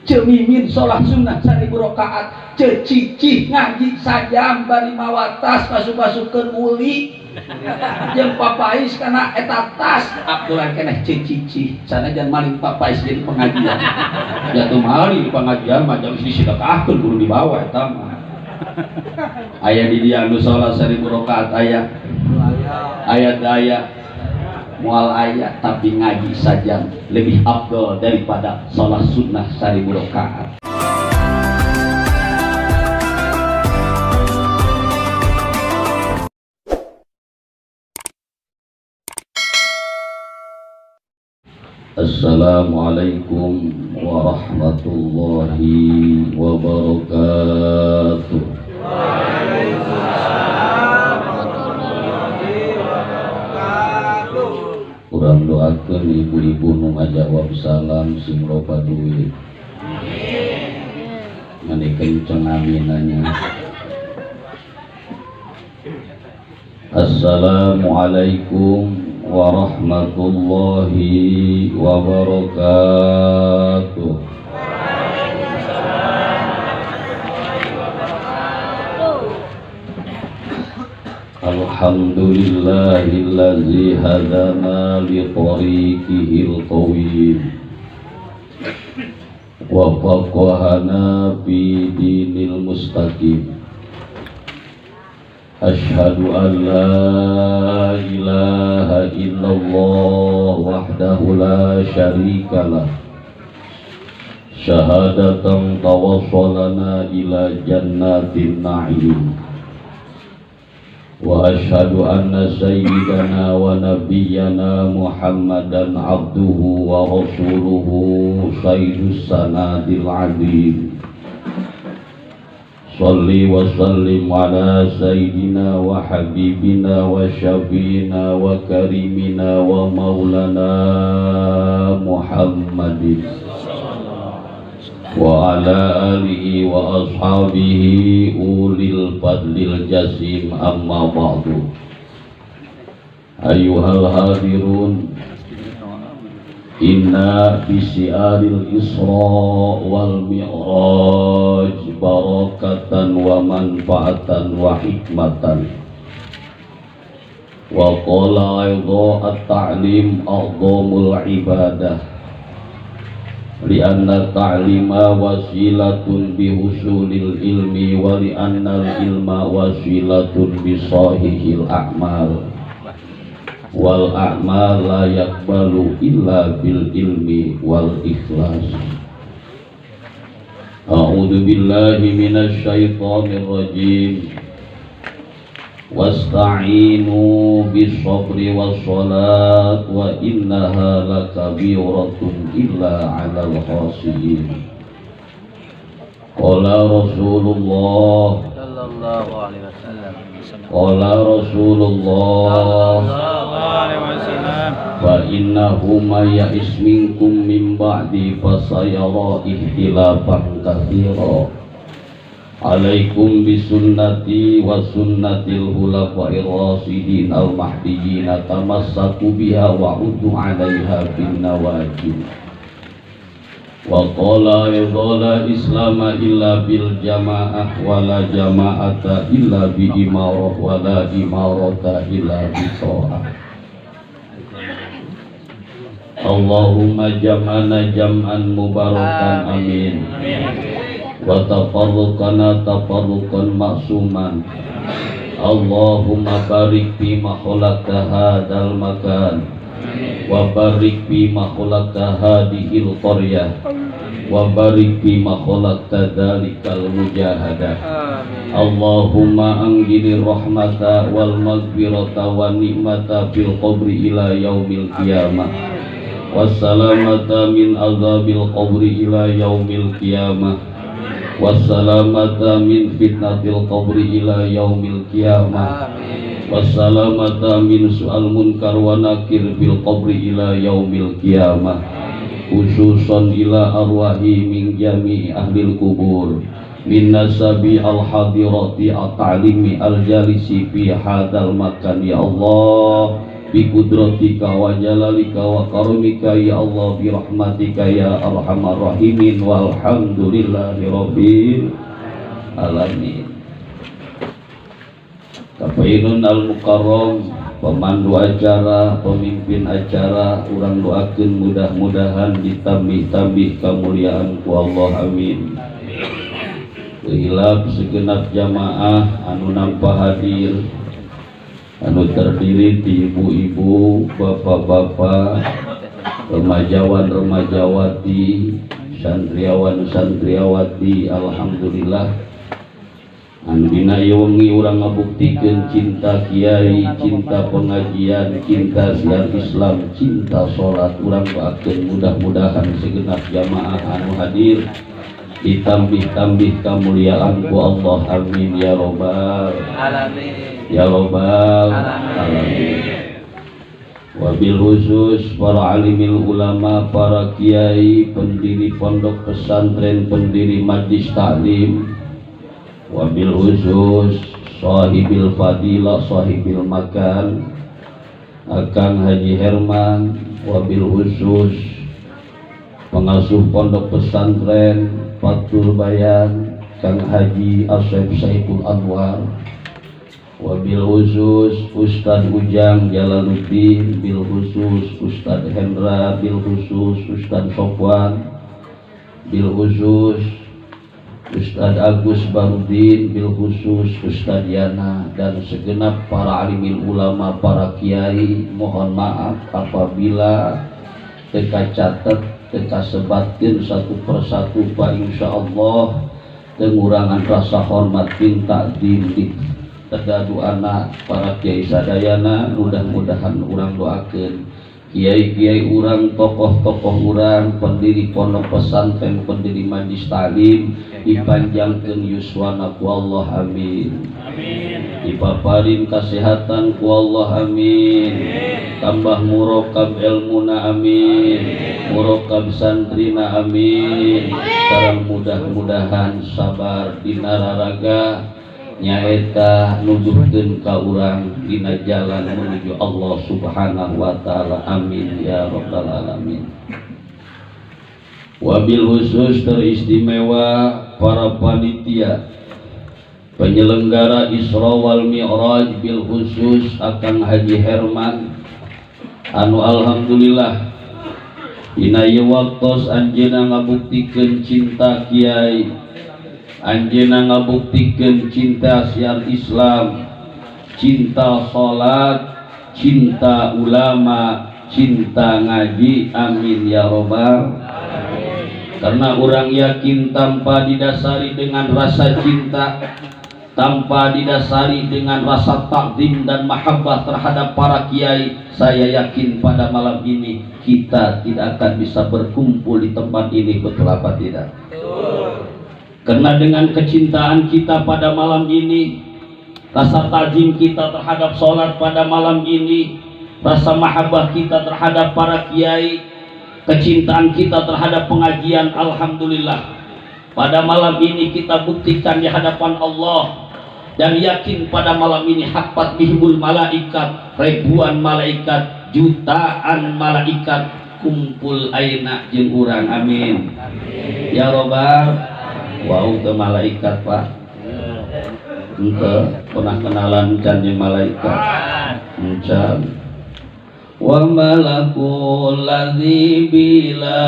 Ceu Mimin sholat sunnah 1000 rakaat, Ceu Cicih ngaji sajam bari mawa tas masuk-masukkeun uli jeung papais kana eta tas. Abdullah keneh Ceu Cicih sanajan maling papais jadi pengajian. Jatuh maling pengajian mah jam disedekahkeun kudu dibawa eta mah. Aya di dia anu sholat 1000 rakaat aya. Aya daya mual aya, tapi ngaji saja lebih afdol daripada sholat sunnah 1000 rakaat. Assalamualaikum warahmatullahi wabarakatuh. Waalaikumsalam warahmatullahi wabarakatuh. Urang doakeun ibu-ibu nu ngajawab salam sing loba duit. Amin. Mani kenceng aminanya. Assalamualaikum warahmatullahi wabarakatuh. Waalaikumsalam warahmatullahi wabarakatuh. Alhamdulillahillazi hadana li tariqihil qawim wa faqahana fi dinil mustaqim. Ashhadu an la ilaha illallah wahdahu la syarika lah. Syahadatan tawassalana ila jannatin na'im. Wa ashhadu anna sayyidana wa nabiyyana Muhammadan abduhu wa rasuluhu sayyidus sanadil azim. Salli wa sallim ala sayyidina wa habibina wa syafiina wa karimina wa maulana Muhammadin wa ala alihi wa ashabihi ulil fadlil jasim. Amma ba'du. Ayyuhal hadirun, inna fi syiaril Isra wal Mi'raj barakatan wa manfaatan wa hikmatan. Wa qala aidha at-ta'lim a'dhamul ibadah li'anna ta'lima wasilatun bihusulil ilmi wa li'anna al-ilma wasilatun bisahihil a'mal wal a'mal la yaqbalu illa bil ilmi wal ikhlas. A'udzu billahi minasy syaithanir rajim. Wasta'inu bis sabri was salat wa innaha lakabiratun illa 'alal khashiyin. Qala Rasulullah sallallahu alaihi wasallam. Qala Rasulullah sallallahu alaihi wasallam, fa innahu may ya'is minkum min ba'di fasayara ikhtilafan katsira. Alaikum bisunnati wa sunnatil khulafa'ir rasyidin al mahdiyyin, tamassaku biha wa uddu 'alaiha bin nawajid. Wa qala la islama illa bil jamaah wa la jama'ata illa bi imarah wa la imarata illa bi ta'ah. Allahumma jam'ana jam'an mubarakan, amin. Wa tafarruqana tafarruqan ma'suman. Allahumma barik fi ma khalaqta hadzal makan wa barik fi ma khalaqta hadhil qaryah wa barik fi ma khalaqta dzalikal mujahadah. Allahumma anjil rahmata wal maghfirata wan nikmata fil qabri ila yaumil qiyamah wassalamata min azabil qabri ila yaumil qiyamah wassalamata min fitnatil qabri ila yaumil qiyamah wassalamata min su'al munkar wa nakir fil qabri ila yaumil qiyamah, khususan ila arwahi min jami'i ahlil kubur min nasabi al hadirati at ta'limi al jalisi fi hadal makan. Ya Allah, Bi qudratika wa jalalika wa karamika ya Allah, bi rahmatika ya arhamar rahimin, walhamdulillahi rabbil alamin. Kapainun al-mukarram, pemandu acara, pemimpin acara, urang doakeun mudah-mudahan ditambih-tambih kemuliaan ku Allah, amin. Hilap segenap jamaah anu nampak hadir, anu terdiri di ibu-ibu, bapak-bapak, remajawan remajawati, santriawan santriawati, alhamdulillah. Anu dina ieu wengi urang ngabuktikeun cinta kiai, cinta pengajian, cinta siar Islam, cinta salat. Urang doakeun mudah-mudahan segenap jamaah anu hadir ditambih-tambih kemuliaan ku Allah, amin ya robbal alamin. Ya robbal alamin. Alamin. Wabil khusus para alimil ulama, para kiai, pendiri pondok pesantren, pendiri majlis taklim, wabil khusus sahibil fadilah, sahibil makan Akang Haji Herman, wabil khusus pengasuh pondok pesantren Fathul Bayan Kang Haji Asep Saiful Anwar, wabil khusus Ustadz Ujang Jalaluddin, bil khusus Ustadz Hendra, bil khusus Ustadz Sofwan, bil khusus Ustadz Agus Barudin, bil khusus Ustadz Yana, dan segenap para alimil ulama, para kiai. Mohon maaf apabila teka catet, teka sebatkeun satu persatu, Pak, insyaallah pengurangan rasa hormat bin takdim di tergadu anak para kiai sadayana. Mudah-mudahan urang doakeun kiai-kiai urang, tokoh-tokoh urang, pendiri pondok pesantren, pendiri majlis taklim, dipanjangkeun yuswana ku Allah, amin. Amin. Dipaparin kesehatan ku Allah, amin. Tambah murokab ilmuna, amin. Murokab santrina, amin. Sareng mudah-mudahan sabar dina raraga nyaeta nuduhkeun ka urang dina jalan menuju Allah Subhanahu wa taala, amin ya rabbal alamin. Wabil khusus teristimewa para panitia penyelenggara Isra wal Mi'raj, bil khusus Akang Haji Herman anu alhamdulillah dina ieu waktos anjeunna ngabuktikeun cinta kiai, anjeunna ngabuktikeun cinta siar Islam, cinta salat, cinta ulama, cinta ngaji, amin ya robbal. Karena orang yakin tanpa didasari dengan rasa cinta, tanpa didasari dengan rasa takzim dan mahabbah terhadap para kiai, saya yakin pada malam ini kita tidak akan bisa berkumpul di tempat ini, betul apa tidak? Karena dengan kecintaan kita pada malam ini, rasa takzim kita terhadap sholat pada malam ini, rasa mahabbah kita terhadap para kiai, kecintaan kita terhadap pengajian, alhamdulillah pada malam ini kita buktikan di hadapan Allah. Dan yakin pada malam ini haqqat bihimul malaikat, ribuan malaikat, jutaan malaikat kumpul ayeuna jeung urang, amin ya robbal. Wow, ke malaikat, Pak, ente pernah kenalan can jeung malaikat? Encan. Wa malakul ladzi bila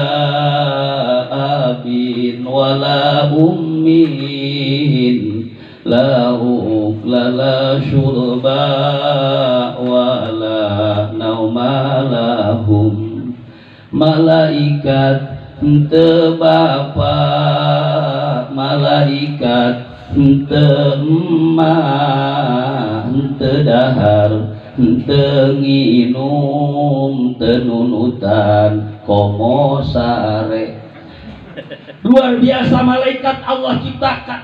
abin wala ummin, la ukla la syurba wala nauma lahum. Malaikat henteu bapa, malaikat henteu emak, henteu dahar, henteu nginum, teu nunutan komo sare. Luar biasa malaikat Allah ciptakan.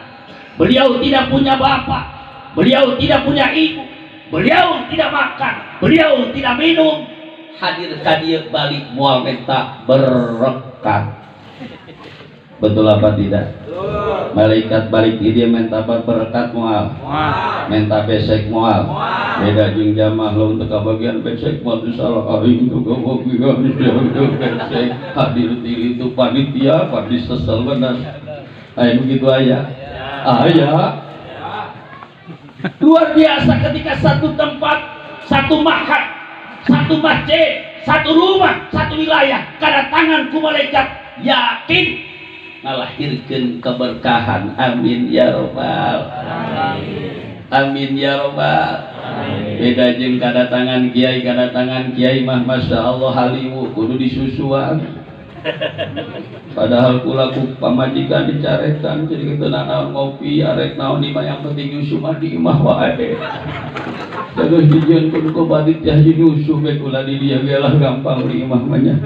Beliau tidak punya bapak, beliau tidak punya ibu, beliau tidak makan, beliau tidak minum. Hadir ka dieu balik moal menta berkat. Betul apa tidak? Malaikat balik di dia minta berkat moal, minta besek moal. Beda jeung jamaah lamun teu kabagian besek moal teu salah aing teu kabagian besek hadir ti itu panitia pasti sesel bener. Aya begitu aya? Aya. Luar biasa ketika satu tempat, satu mahat, satu masjid, satu rumah, satu wilayah kedatangan ku malaikat, yakin ngalahirkeun keberkahan. Amin ya robbal amin ya robbal. Beda jeung kadatangan kiai, kadatangan kiai mah masya Allah haliwu kudu disusuan, padahal kula ku pamajikan dicarekan jadi kitu naon ngopi arek naon di mah yang penting nyusu mah di imah wae. Terus dijieun kudu ku panitia nyusu be kula di dieu ge lah gampang di imah mah nya.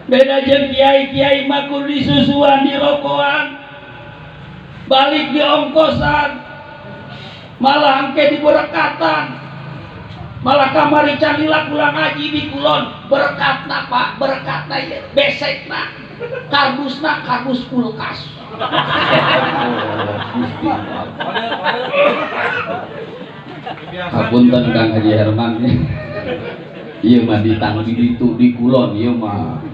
Beda jeung kiai-kiai mah kudu disusuan, dirokoan, balik di ongkosan, malah engke diberekatan, malah kamari can lila kula ngaji di kulon berkatna Pak, berkatna ieu besekna, kardusna kardus kulkas. Hapunten Kang Haji Herman, ieu mah ditangdi ditu di kulon ieu mah.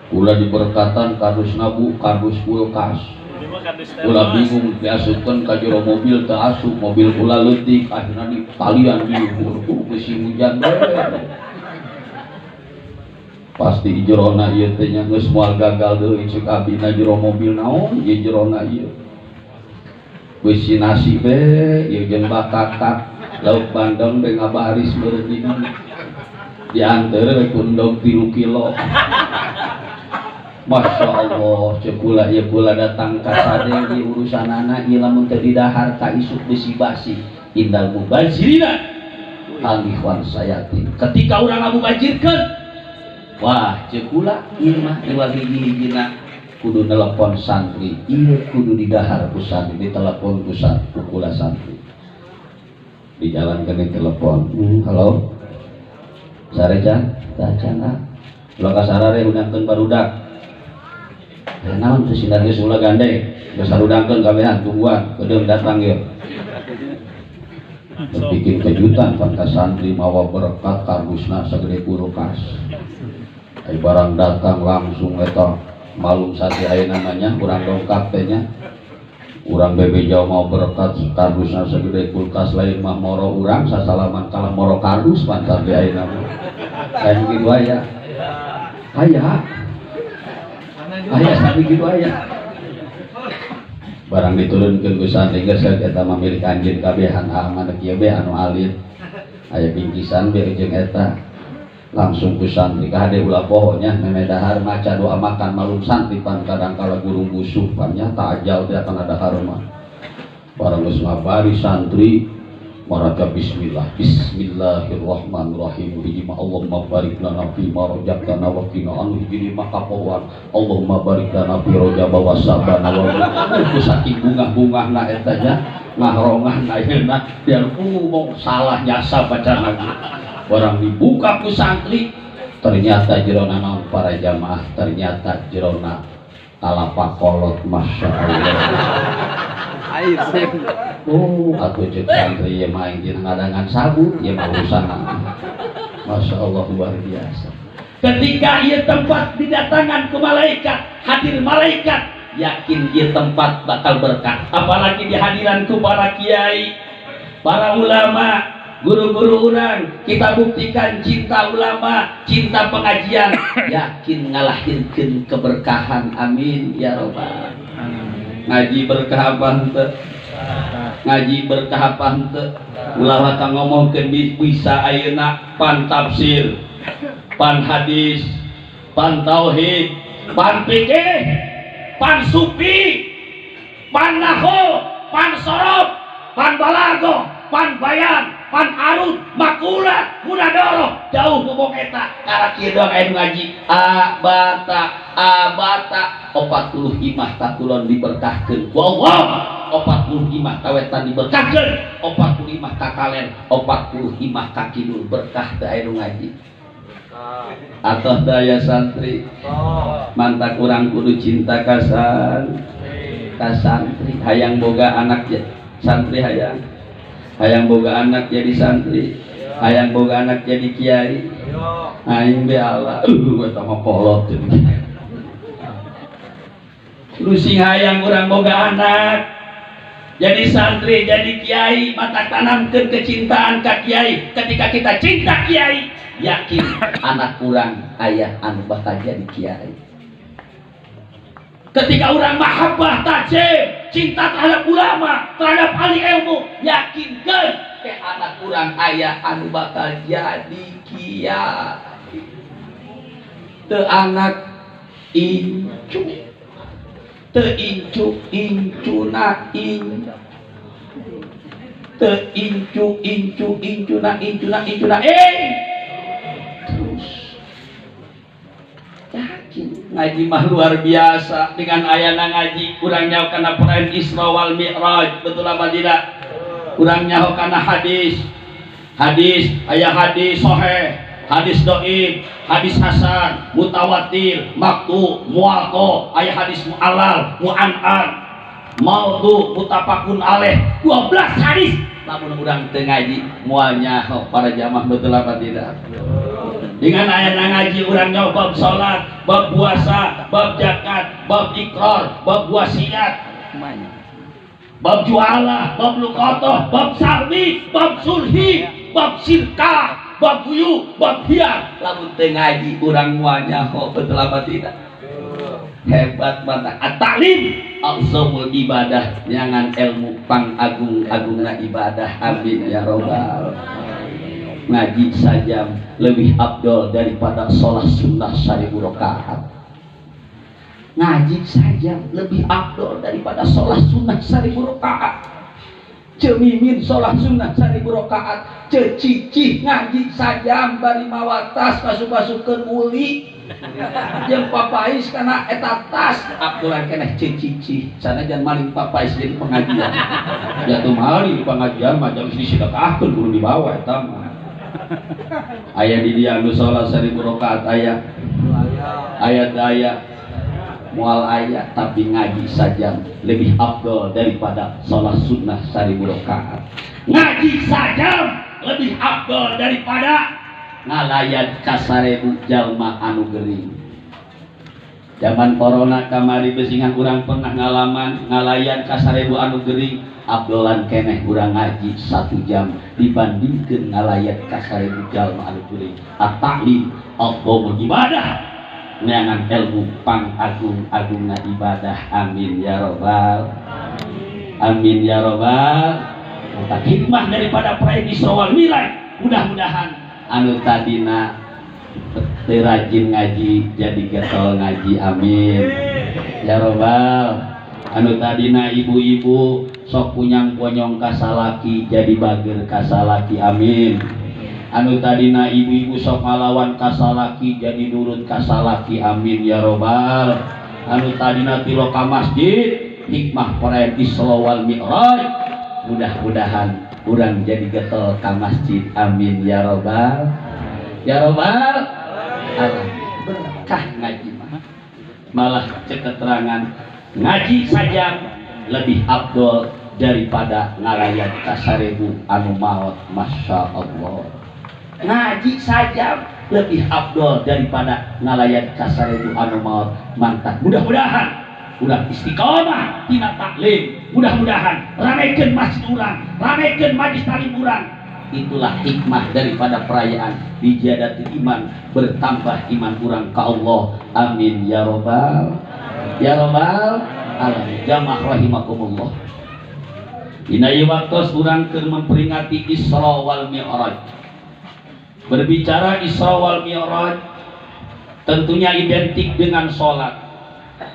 Kula diberkatan kardus nabu, kardus kulkas. Kula bingung diasupkeun ka jero mobil teu asup, mobil kula leutik akhirna di talian di luhur ku bisi hujan bae. Pasti jerona ieu teh nya geus moal gagal deui ceuk abina jero mobil naon ieu jerona ieu. Bisi nasi be ieu jeung bakakak lauk bandeng be ngabaris meureun di dianteur we ku endog 3 kilo. Masya Allah, cek kula ieu kula datang ka sade di urusanana ieu lamun teu didahar ka isuk besi basi. Indal mubazirina al ikhwan sayatin. Ketika urang ngamubazirkeun, wah cek kula ieu mah iwal hiji-hijina kudu nelepon santri, ieu kudu didahar ku santri, ditelepon ku santri, ku kula santri. Di jalan kene telepon, halo. Sare can? Tah can ah. Ulah ka sarare undangkeun barudak. Naon teh sinar geus ulah gandeng, geus sarudangkeun kabehan tungguan, kedeung datang ieu. Bikin kejutan pan ka santri mawa berkat kardusna sagede kulkas. Ai barang datang langsung eta malum santri aya namanya urang dongkap teh nya. Urang bebe jauh mau berkat kardusna segede kulkas lain mah moro urang sasalaman kalah moro kardus pan santri aya nama. Kayak gitu aya. Aya. Aya sami gitu aya. Barang diturunkeun ku santri geus eta mah milik anjeun kabehan aman kieu be anu alit. Aya bingkisan be jeung eta. Langsung ku santri ka hade ulah poho nya meme dahar maca doa makan malum santri pan kadang kala guru musuh pan nya tak ajal teh akan dahar mah. Barang geus ngabari santri maraca bismillah, bismillahirrahmanirrahim, hiji mah Allahumma barik lana fi ma razaqtana wa qina anu hiji mah kapohoan Allahumma barik lana fi rajab wa sabana wa ku saking bungah-bungahna eta nya ngahrongahna ayeuna biar ngomong salah nyasa bacaan lagi. Barang dibuka ku santri ternyata jerona naon para jamaah, ternyata jerona kalapa kolot, masya Allah. Oh, aku cek santri ya main di ngadangan sabu, ya mah urusan. Masya Allah luar biasa. Ketika ia tempat didatangan ke malaikat, hadir malaikat, yakin ia tempat bakal berkah. Apalagi di hadiran ku para kiai, para ulama, guru-guru urang, kita buktikan cinta ulama, cinta pengajian, yakin ngalahirkeun keberkahan. Amin ya robbal. Ngaji berkah apa henteu? Ngaji berkah apa henteu? Ulah laka ngomongkeun bisa ayeuna pan tafsir, pan hadis, pan tauhid, pan fikih, pan sufi, pan nahwu, pan sorof, pan balago, pan bayan, pan arud, makulat, munadoroh, jauh ngomong eta karak ieu doang aya nu ngaji a bata a bata 40 imah takulon diberkahkeun ku Allah, 40 imah kawetan diberkahkeun, 40 imah kakalen, 40 imah kakidul, berkah teu aya nu ngaji. Atau daya santri mantak urang kudu cinta ka santri. Hayang boga anak santri, hayang boga anak jadi santri, hayang boga anak jadi kiai. Aing be Allah, eta mah kolot. Lu sing hayang urang boga anak jadi santri, jadi kiai, mata tanamkeun kecintaan ka kiai. Ketika kita cinta kiai, yakin anak urang aya anu bakal jadi kiai. Ketika orang mahabbah tajim, cinta terhadap ulama, terhadap ahli ilmu, yakinkan ke anak urang aya anu bakal jadi kiai. Teu anak incu, teu incu incuna in, teu incu incu incuna incuna incuna terus. Yakin ngaji mah luar biasa. Dengan ayana ngaji urang nyaho kana perayaan Isra wal Mi'raj, betul apa tidak? Urang nyaho kana hadis, hadis aya hadis sahih, hadis dhaif, hadis hasan, mutawatir, maqtu, muwatho, aya hadis mu'alal, mu'an'an, maudhu, muttafaqun alaih, 12 hadis. Lamun urang teu ngaji moal nyaho para jamaah, betul apa tidak? Dengan ayana ngaji urang nyaho bab salat, bab puasa, bab zakat, bab ikrar, bab wasiat, bab jualah, bab luqatah, bab salmi, bab sulhi, bab sirkah, bab buyu, bab hiar. Lamun teu ngaji urang moal nyaho, betul apa tidak? Hebat mantap. At-ta'lim a'zamul ibadah, nyangan ilmu pang agung-agungna ibadah. Amin ya robbal. Ngaji sajam lebih afdol daripada sholat sunnah 1000 rakaat. Ngaji sajam lebih afdol daripada sholat sunnah 1000 rakaat. Cemimin sholat sunnah 1000 rakaat, cecicih ngaji sajam bari mawa tas masuk-masukkeun uli jeung papais kana eta tas. Abdulan keneh cecicih sanajan maling papais jadi pengajian. Ya tuh maling pengajian mah jam disedekahkeun kudu dibawa eta mah. Aya di dia anu sholat 1000 rakaat aya, aya daya moal aya, tapi ngaji sajam lebih afdol daripada sholat sunnah 1000 rakaat. Ngaji sajam lebih afdol daripada ngalayat ka 1000 jalma anu gering. Zaman corona kamari besingan urang pernah ngalaman ngalayat ka 1000 anu gering, afdolan keneh urang ngaji 1 jam dibandingkeun ngalayat ka 1000 jalma anu gering. At-ta'lim afdalul ibadah, neangan ilmu pang agung-agungna ibadah. Amin ya robbal amin ya robbal. Maka hikmah daripada perayaan Isra wal Mi'raj, mudah-mudahan anu tadina teu rajin ngaji jadi getol ngaji. Amin ya robbal. Anu tadina ibu-ibu sok punyang ponyong kasalaki jadi bager kasalaki. Amin. Anu tadina ibu-ibu sok ngalawan kasalaki jadi nurut kasalaki. Amin ya robbal. Anu tadina tilo ka masjid, hikmah perayaan Isra wal Mi'raj, mudah-mudahan urang jadi getol ka masjid. Amin ya robbal ya robbal alamin. Berkah ngaji mah. Malah cek keterangan ngaji saja lebih afdol daripada ngalayat ka 1000 anu maot. Masya Allah. Ngaji saja lebih afdol daripada ngalayat ka 1000 anu maot. Mantap. Mudah-mudahan urang istiqomah tina taklim, mudah-mudahan ramekeun masjid urang, ramekeun majlis taklim urang. Itulah hikmah daripada perayaan bijadatul iman, bertambah iman urang ka Allah. Amin ya robbal ya robbal alamin. Jamaah rahimakumullah, dina ieu waktos urang keur memperingati Isra wal Mi'raj. Berbicara Isra wal Mi'raj tentunya identik dengan sholat.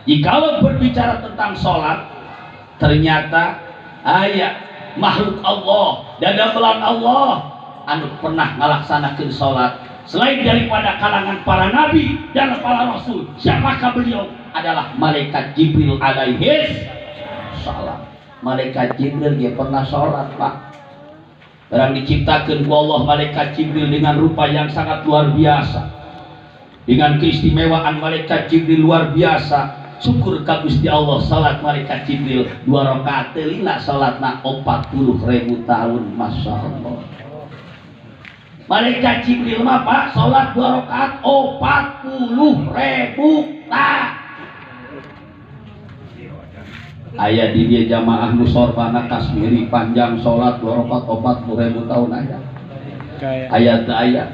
Jikalau berbicara tentang sholat, ternyata aya makhluk Allah, dadamelan Allah anu pernah ngalaksanakeun sholat selain daripada kalangan para nabi dan para rasul. Siapakah beliau? Adalah malaikat Jibril alaihis salam. Malaikat Jibril dia pernah sholat, Pak. Barang diciptakan ku Allah malaikat Jibril dengan rupa yang sangat luar biasa. Dengan keistimewaan malaikat Jibril luar biasa. Syukur ka Gusti Allah salat malaikat Jibril 2 rakaat teu lila salatna 40.000 tahun. Masya Allah. Malaikat Jibril mah Pak salat 2 rakaat 40.000 tahun. Aya di dia jamaah nu sorbana Kasmiri panjang salat 2 rakaat 40.000 tahun aya. Aya teu aya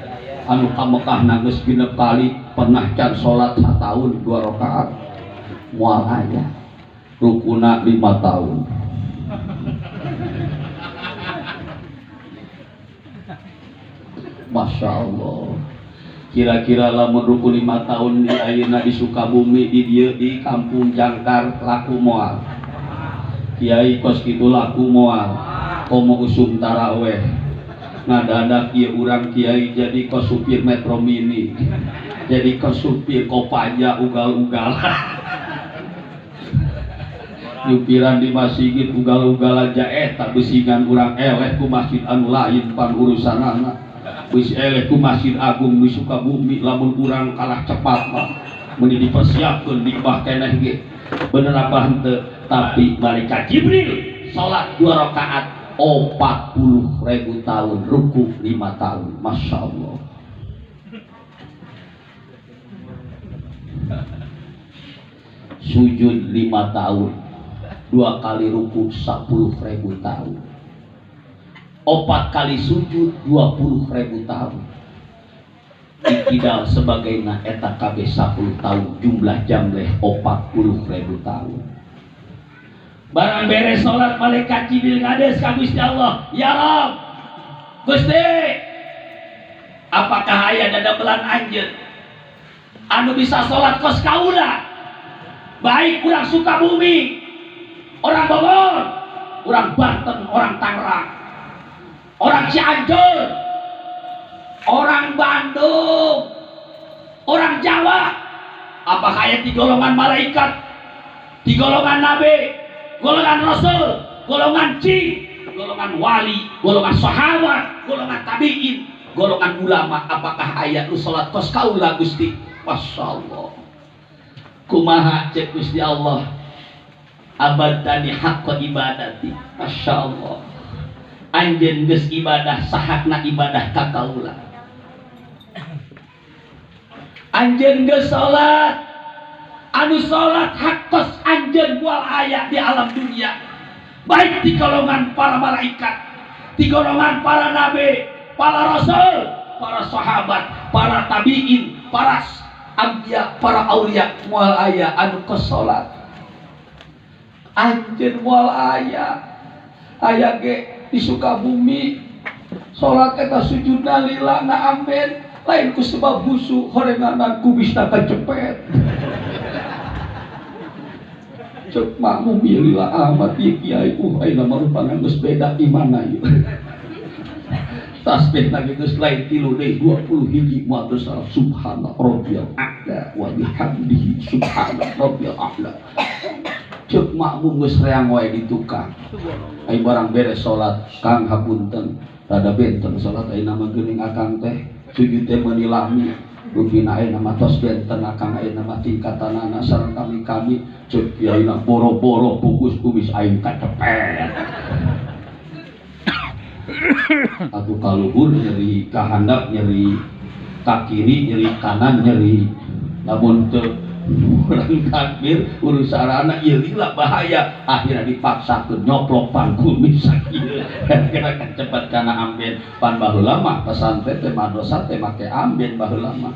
anu ka Mekah geus genep kali pernah can salat satahun 2 rakaat moal aya. Rukuna 5 tahun. Masya Allah. Kira-kira lamun ruku 5 tahun di ayeuna di Sukabumi di dieu di kampung Jangkar laku moal. Kiai kos kitu laku moal. Komo usum taraweh. Ngadadak ieu urang kiai jadi kos supir Metro Mini. Jadi kos supir Kopaja ugal-ugalan. Nyupiran di masjid ugal-ugalan jae tak beusingan urang eleh ku masjid anu lain pan urusanana. Wis eleh ku Masjid Agung di Sukabumi lamun urang kalah cepat mah meuni dipersiapkeun di bah keneh ge. Bener apa henteu? Tapi malaikat Jibril salat 2 rakaat 40.000 tahun, ruku 5 tahun. Masya Allah. Sujud 5 tahun, 2 kali ruku 10.000 tahun. 4 kali sujud 20.000 tahun. Iktidal sebagainya eta kabeh 10 tahun jumlah jamleh 40.000 tahun. Barang beres salat malaikat Jibril ngades ka Gusti Allah, "Ya Rabb, Gusti, apakah aya dadabelan anjeun anu bisa salat kos kaula? Baik urang Sukabumi, orang Bogor, orang Banten, orang Tangerang, orang Cianjur, orang Bandung, orang Jawa. Apakah aya di golongan malaikat, di golongan nabi, golongan rasul, golongan jin, golongan wali, golongan sahabat, golongan tabiin, golongan ulama, apakah aya nu salat kos kaula Gusti?" Masya Allah. Kumaha cek Gusti Allah? Abadani haqqa ibadati. Masya Allah. Anjeun geus ibadah sahakna ibadah ka kaula. Anjeun geus salat, anu salat hakos anjeun moal aya di alam dunia. Baik di golongan para malaikat, di golongan para nabi, para rasul, para sahabat, para tabiin, para anbiya, para aulia, moal aya anu kos salat. Anjeun moal aya. Aya ge di Sukabumi salat eta sujudna lila na amben lain ku sebab busu horenganan kubisna kacepet. Cek makmum ieu lila amat ieu kiai, ayeuna mah rupana geus beda imana ieu. Tasbih lagi geus lain 3 deui 20 hiji moal teu salah. Subhana rabbiyal a'la wa bihamdihi subhana rabbiyal a'la. Cek makmum geus reang wae di tukang. Ai barang beres salat, Kang hapunten, rada benten salat ayeuna mah geuning akang teh sujud teh meuni lami. Rupina ayeuna mah tos benten akang ayeuna mah tingkatanana sareng kami-kami. Cek kiaina boro-boro pukus kumis aing kacepet. Atuh kaluhur nyeri ka handap, nyeri ka kiri, nyeri kanan, nyeri. Lamun teu urang takbir urusarana ieu lila bahaya, akhirnya dipaksakeun nyoplok pangkumis sakieu. Gara-gara kacepet kana amben. Pan baheula mah pesantren teh madrasah teh make amben baheula mah.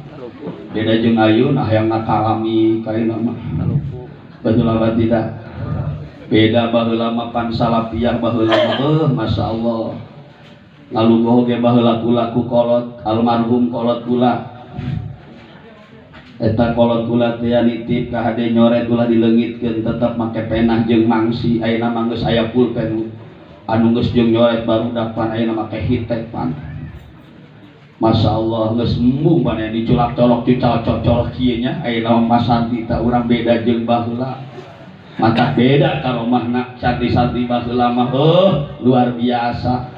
Beda jeung ayeuna hayang ngakalami kaina mah. Betul apa tidak? Beda baheula mah pan salafiyah baheula mah Masya Allah. Ngalugoh ge baheula kula ku kolot, almarhum kolot kula. Eta kolot kula teh nitip ka hade nyoret ulah dileungitkeun tetep make penah jeung mangsi. Ayeuna mah geus aya pulpen anu geus jeung nyoret barudak pan ayeuna make hitek pan. Masya Allah geus embung pan diculak colok dicolok-colok kieu nya. Ayeuna mah santri ta urang beda jeung baheula. Mantap beda karomahna santri-santri baheula mah luar biasa.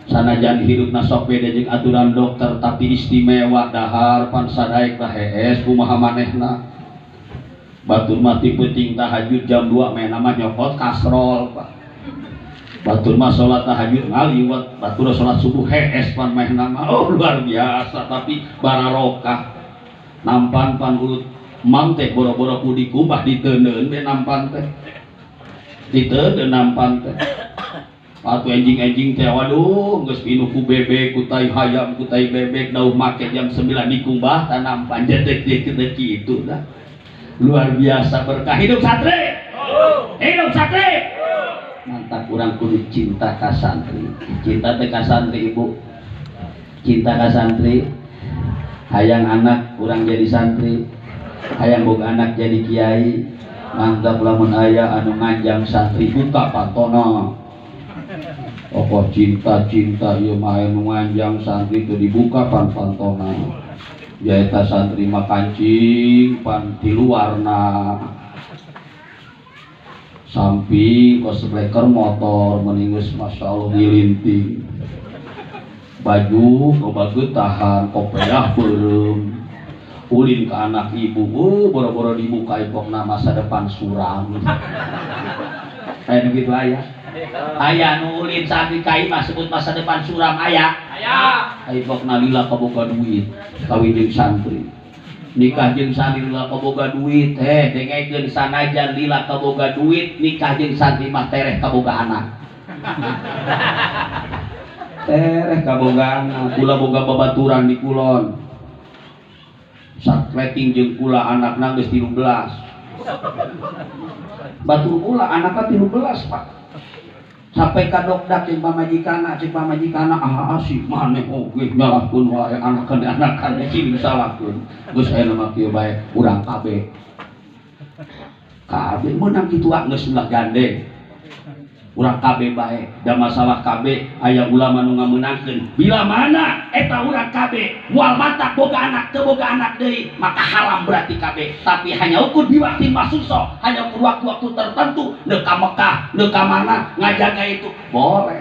Sanajan hirupna sok beda jeung aturan dokter tapi istimewa dahar pan sadaek lah hees kumaha manehna. Batur mah ti peuting tahajud jam 2 meh mah nyokot kasrol Pak. Batur mah salat tahajud ngaliwat, batur salat subuh hees pan mehna mah. Oh luar biasa tapi bararokah. Nampan pan ulut mam teh boro-boro ku dikumbah diteundeun we nampan teh. Diteundeun nampan teh. Atuh enjing-enjing teh waduh geus pinuh ku bebek, ku tai hayam, ku tai bebek, dauh make jam 9 dikumbah tanampan jedek-jedek kitu dah. Luar biasa berkah hidup santri. Hidup santri. Mantap urang kudu cinta ka santri. Cinta teh ka santri ibu. Cinta ka santri. Hayang anak urang jadi santri. Hayang boga anak jadi kiai. Mantap lamun aya anu nganjang santri buka pantona. Opo cinta-cinta ieu mah anu nganjang santri teu dibuka pan pantona. Jaeta santri mah kancing pan tilu warna. Samping kosbleker motor meningus masyaallah ngilinting. Baju loba getahan kopeah beureum. Ulin ke anak ibu, boro-boro dibuka ipokna masa depan suram. Aya nu kitu aya. Aya nu ulin santri ka imah sebut masa depan suram aya. Aya. Ipokna lila kaboga duit kawin jeung santri. Nikah jeung santri lila kaboga duit, dengekeun sanajan lila kaboga duit, nikah jeung santri mah tereh kaboga anak. Tereh kaboga anak, kula boga babaturan di kulon. Sakleting jeung kula anakna geus 13. Batur kula anakna 13, Pak. Sampai ka dokdak jeung pamajikanna, cek pamajikanna ah sih maneh oge nyalahkeun wae anakan-anakan sing disalahkeun. Geus aya mah kieu bae urang KB. KB meunang kitu geus ulah gandeng. Urang KB bae, da masalah KB aya ulama nu ngameunangkeun. Bila mana eta urang KB moal matak boga anak teu boga anak deui, maka haram berarti KB. Tapi hanya ukur biwaktin masuso, hanya ukur waktu-waktu tertentu, neuk ka Mekah, neuk ka mana ngajaga itu boleh.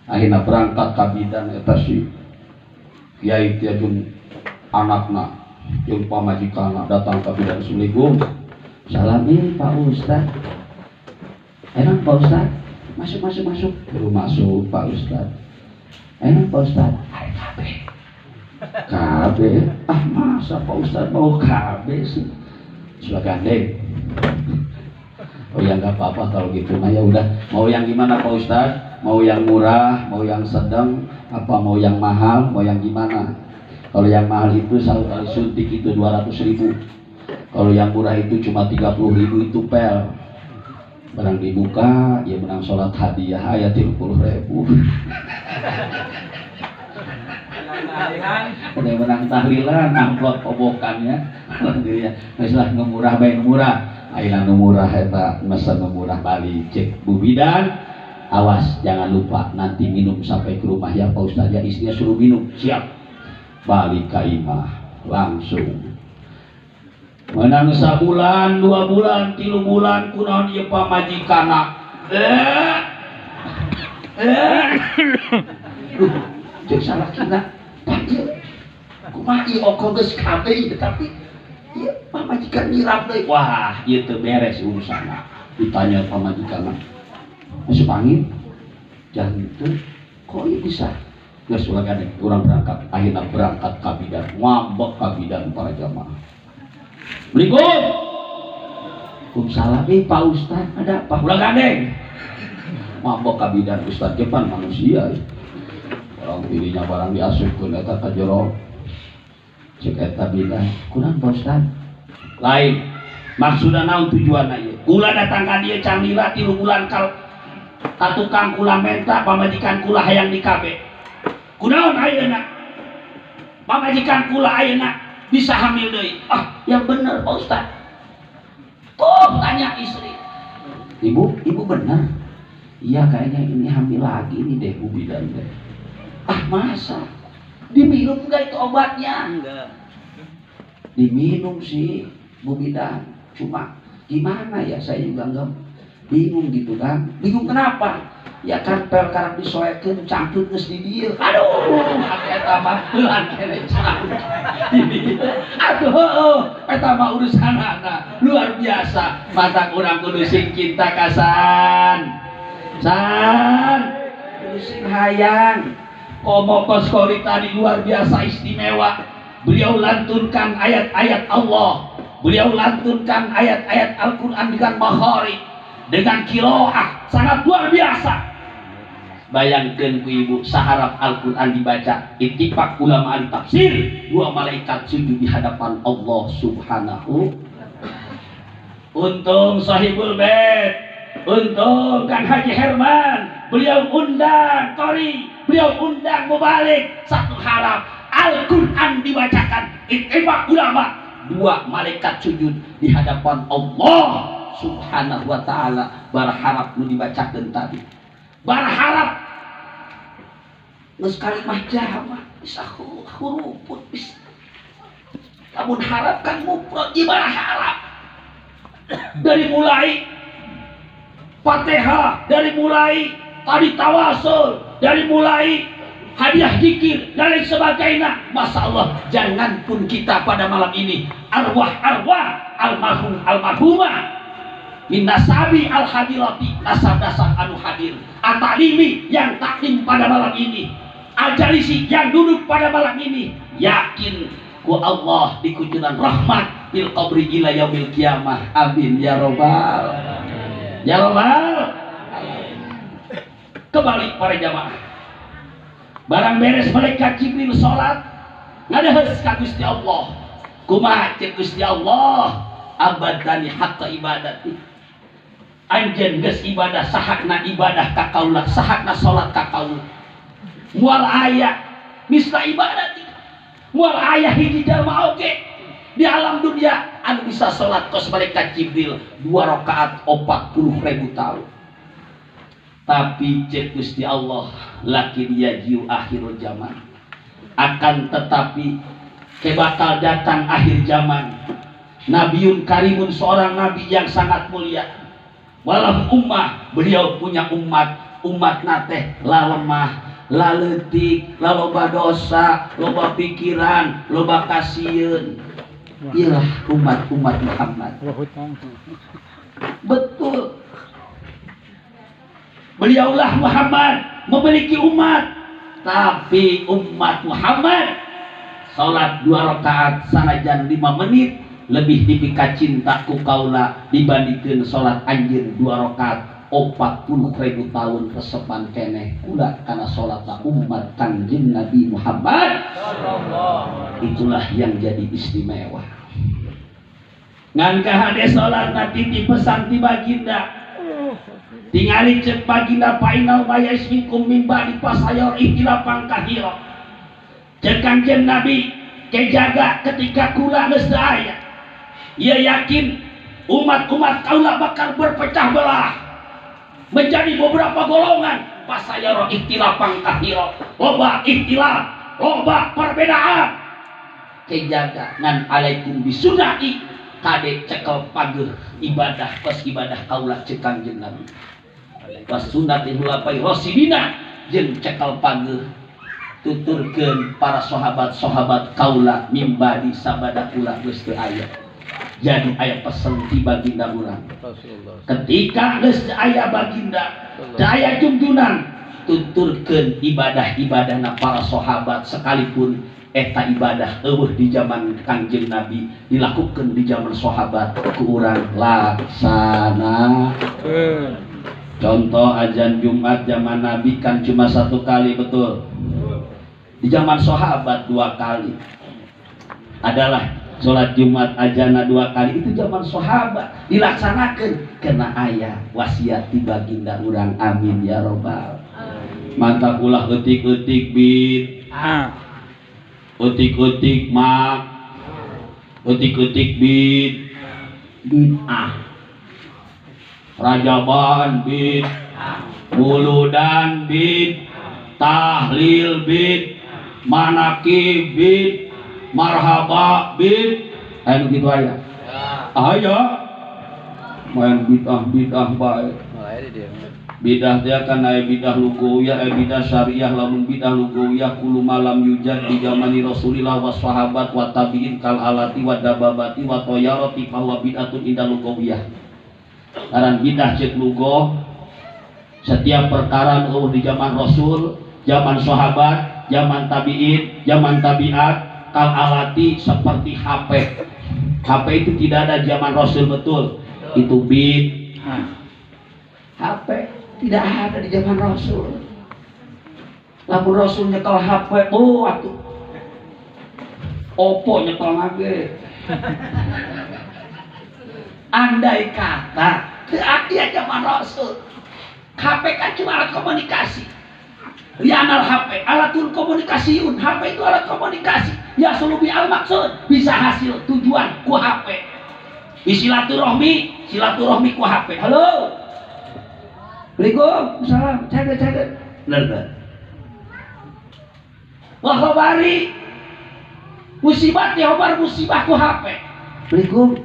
Akhirna berangkat ka bidan eta si kiai teh jeung anakna jeung pamajikanna datang ka bidan. Assalamualaikum. Salam Pak Ustaz. Enak Pak Ustaz, masuk masuk masuk. Baru masuk Pak Ustaz. Enak Pak Ustaz, ayo KB. KB, ah masa Pak Ustaz mau KB sih? Sudah gandeng. Oh ya nggak apa-apa kalau gitu. Nah ya udah, mau yang gimana Pak Ustaz? Mau yang murah, mau yang sedang, apa mau yang mahal, mau yang gimana? Kalau yang mahal itu satu kali suntik itu 200.000. Kalau yang murah itu cuma 30.000 itu pel. Barang dibuka, ya menang sholat hadiah ayat 30.000. Udah menang tahlilan, amplop kobokannya. Alhamdulillah, geus lah nu murah bae nu murah. Ayeuna nu murah eta mesen nu murah balik cek Bu Bidan. Awas jangan lupa nanti minum sampai ke rumah ya Pak Ustaz ya, istrinya suruh minum. Siap. Balik ka imah langsung. Menang sabulan, 2 bulan, 3 bulan kunaon ieu pamajikanna. Duh, cek salakina. Pak ieu kumaha ieu oko geus kabeh tapi ieu pamajikan nyirap deui. Wah, ieu teu beres urusanna. Ditanya pamajikanna. Masuk angin? Jangan kok ieu bisa? Geus ulah gandeng, urang berangkat. Akhirna berangkat ka bidan, ngambek ka bidan para jamaah. Assalamualaikum. Waalaikumsalam. Pak Ustaz, ada apa? Ulah gandeng. Mabok ka bidan Ustaz depan manusia. Orang dirinya barang diasupkeun eta ka jero. Cek eta bidan, kurang Pak Ustaz. Lain. Maksudna naon tujuanna ieu? Kula datang ka dieu can lila 3 bulan ka tukang kula menta pamajikan kula hayang di KB. Kunaon ayeuna? Pamajikan kula ayeuna bisa hamil deui. Ah, yang bener Pak Ustaz. Tuh tanya istri. Ibu, ibu bener? Iya kayaknya ini hamil lagi nih deh Bu Bidan deh. Ah masa? Diminum enggak itu obatnya? Enggak. Diminum sih Bu Bidan. Cuma gimana ya saya juga enggak. Bingung gitu kan? Bingung kenapa? Ya kan pel karang disoekeun cangcut geus di dieu. Aduh, eta mah heulan keneh cangcut di dieu. Aduh, heueuh, eta mah urusanana luar biasa. Matak urang kudu sing cinta kasan. San, kudu sing hayang. Komo kos qori tadi luar biasa istimewa. Beliau lantunkan ayat-ayat Allah. Beliau lantunkan ayat-ayat Al-Quran dengan makharij, dengan kiroah, sangat luar biasa. Bayangkan ku ibu, saharap Al-Quran dibaca, ittifaq ulama ahli tafsir, dua malaikat sujud di hadapan Allah Subhanahu. Untung sahibul bait, untung Kang Haji Herman, beliau undang qori, beliau undang mubalik, satu harap Al-Quran dibacakan, ittifaq ulama, dua malaikat sujud di hadapan Allah Subhanahu wa ta'ala, berharap nu dibacakan tadi, berharap geus kalimah Jawa bisa hurufun bisa, lamun harap kan mufrad, berharap dari mulai Fatihah, dari mulai tadi tawasul, dari mulai hadiah zikir dan lain sebagainya. Masya Allah, jangan pun kita pada malam ini arwah-arwah almarhum almarhumah min nasabi al-hadirati, nasab-nasab anu hadir, at-ta'limi yang taklim pada malam ini, al-jalisi yang duduk pada malam ini, yakin ku Allah dikucuran rahmat bil qabri ila yaumil kiamah. Amin ya robbal ya robbal. Kembali para jamaah, barang beres malaikat Jibril salat ngadeheus ka Gusti Allah. Kumaha ceuk Gusti Allah? Abadani haqqa ibadati. Anjeun geus ibadah sahakna ibadah ka kaula, sahakna salat ka kaula. Moal aya misla ibadati. Moal aya hiji jalma oge di alam dunia anu bisa salat kos malaikat Jibril 2 rakaat 40.000 tahun. Tapi ceuk Gusti Allah, laki dia jiu akhir zaman. Akan tetapi ke bakal datang akhir zaman. Nabiun karimun, seorang nabi yang sangat mulia. Walau ummah, beliau punya umat, umat nateh la lemah, la leutik, la loba dosa, loba pikiran, loba kasieun. Iyalah umat-umat Muhammad. Betul. Beliaulah Muhammad memiliki umat, tapi umat Muhammad salat 2 rakaat sanajan 5 menit lebih dipika cinta ku kaula dibandingkeun salat anjeun 2 rakaat 40.000 tahun resepan keneh kula kana salat umat Kangjeng Nabi Muhammad. Itulah yang jadi istimewa. Ngan kahade salat titi pesan ti baginda. Tingali cek baginda painal bayais minkum mimba di pasayor ikhtilafan katsira. Cek Kangjeng Nabi kejaga ketika kula geus teu aya. Ia yakin umat-umat kaula bakal berpecah belah menjadi beberapa golongan. Pasayaro ikhtilafan katsira, loba ikhtilaf, loba perbedaan. Kejaga ngan alaikum bisunati, kade cekel pageuh ibadah kos ibadah kaula cek Kangjeng Nabi. Wasunnati khulafai rasyidina jeung cekel pageuh tuturkeun para sahabat-sahabat kaula mimbadi sabada kula geus teu aya. Jadi aya pesen ti baginda urang. Ketika geus teu aya baginda, teu aya jungjunan, tuturkeun ibadah-ibadahna para sahabat sekalipun eta ibadah eueuh di zaman Kangjeng Nabi dilakukeun di zaman sahabat ku urang laksana. Contoh azan Jumat zaman Nabi kan cuma 1 kali, betul. Di zaman sahabat 2 kali. Adalah sholat Jumat azanna 2 kali, itu zaman sahabat dilaksanakan kena aya wasiat di baginda urang. Amin ya robbal. Mantap ulah eutik-eutik bid, eutik-eutik mak, eutik-eutik bid, bid'ah, rajaban bid, muludan bid, tahlil bid, manakib bid, marhaba bid. Ayo gitu aya. Aya. Main bid'ah-bid'ah bae. Bidah teh kan aya bidah lugawiyah, aya bidah syariah. Lamun bidah lugawiyah kulo malam yujad di zamani Rasulillah wa sahabat wa tabi'in kal alati wa dababati wa tayarati fa huwa bid'atun inda lugawiyah. Ngaran bidah ceuk lugoh setiap perkara nu di zaman Rasul, zaman sahabat, zaman tabi'in, zaman tabi'at, kal alati seperti HP. HP itu tidak ada zaman Rasul, betul. Itu bid'ah. HP tidak ada di zaman Rasul. Lamun Rasul nyekel HP, oh atuh. Oppo nyekel ngage. Andai kata teu aya zaman Rasul. HP kan cuma alat komunikasi. Lianal HP, alatul komunikasiun. HP itu alat komunikasi. Ya sulubi al maksud, bisa hasil tujuan ku HP. Di silaturahmi, silaturahmi ku HP. Halo. Assalamualaikum, salam, caget caget. Bener bener. Wah khabari musibah dihobar musibah ku HP. Assalamualaikum.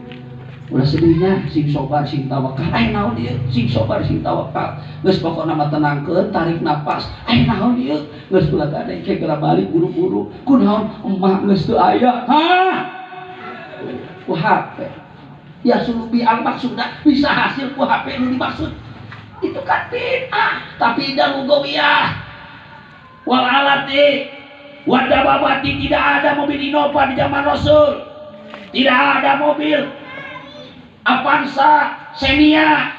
Ulah sedihnya sing sobar sing tawakal. Ay naon ieu? Sing sobar sing tawakal. Geus pokona mah tenangkeun, tarik napas. Ay naon ieu? Geus ulah gade ke geura balik buru-buru. Kunaon emak geus teu aya? Hah? Ku HP. Ya sulubi al maksudna bisa hasil ku HP nu dimaksud. Itu kan bid'ah, tapi indah lugawiyah. Wal alati wadababati, tidak ada mobil Innova di zaman Rasul. Tidak ada mobil Avanza, Xenia,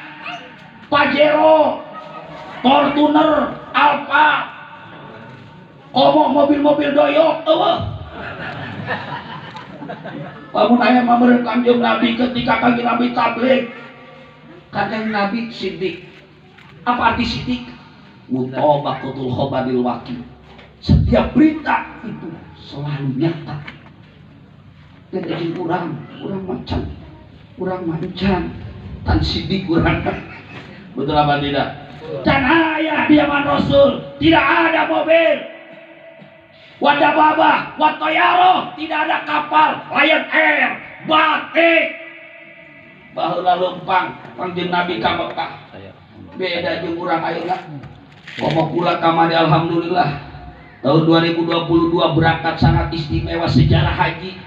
Pajero, Fortuner, Alfa, komo mobil-mobil doyok, eueuh. Lamun aya mah meureun Kanjeng Nabi ketika Kanjeng Nabi tabligh. Kanjeng Nabi siddiq. Apa arti siddiq? Mutabaqatul khabaril waqi. Setiap berita itu selalu nyata. Dan jeung urang, urang macan. Urang macan. Tan siddiq urang. Betul apa tidak? Dan ayah di zaman Rasul tidak ada mobil. Wadababah, watoyaro, tidak ada kapal, Lion Air, batik. Baheula leumpang Kanjeng Nabi ka Mekah. Beda jeung urang ayeuna. Komo kula kamari alhamdulillah. Tahun 2022 berangkat sangat istimewa sejarah haji.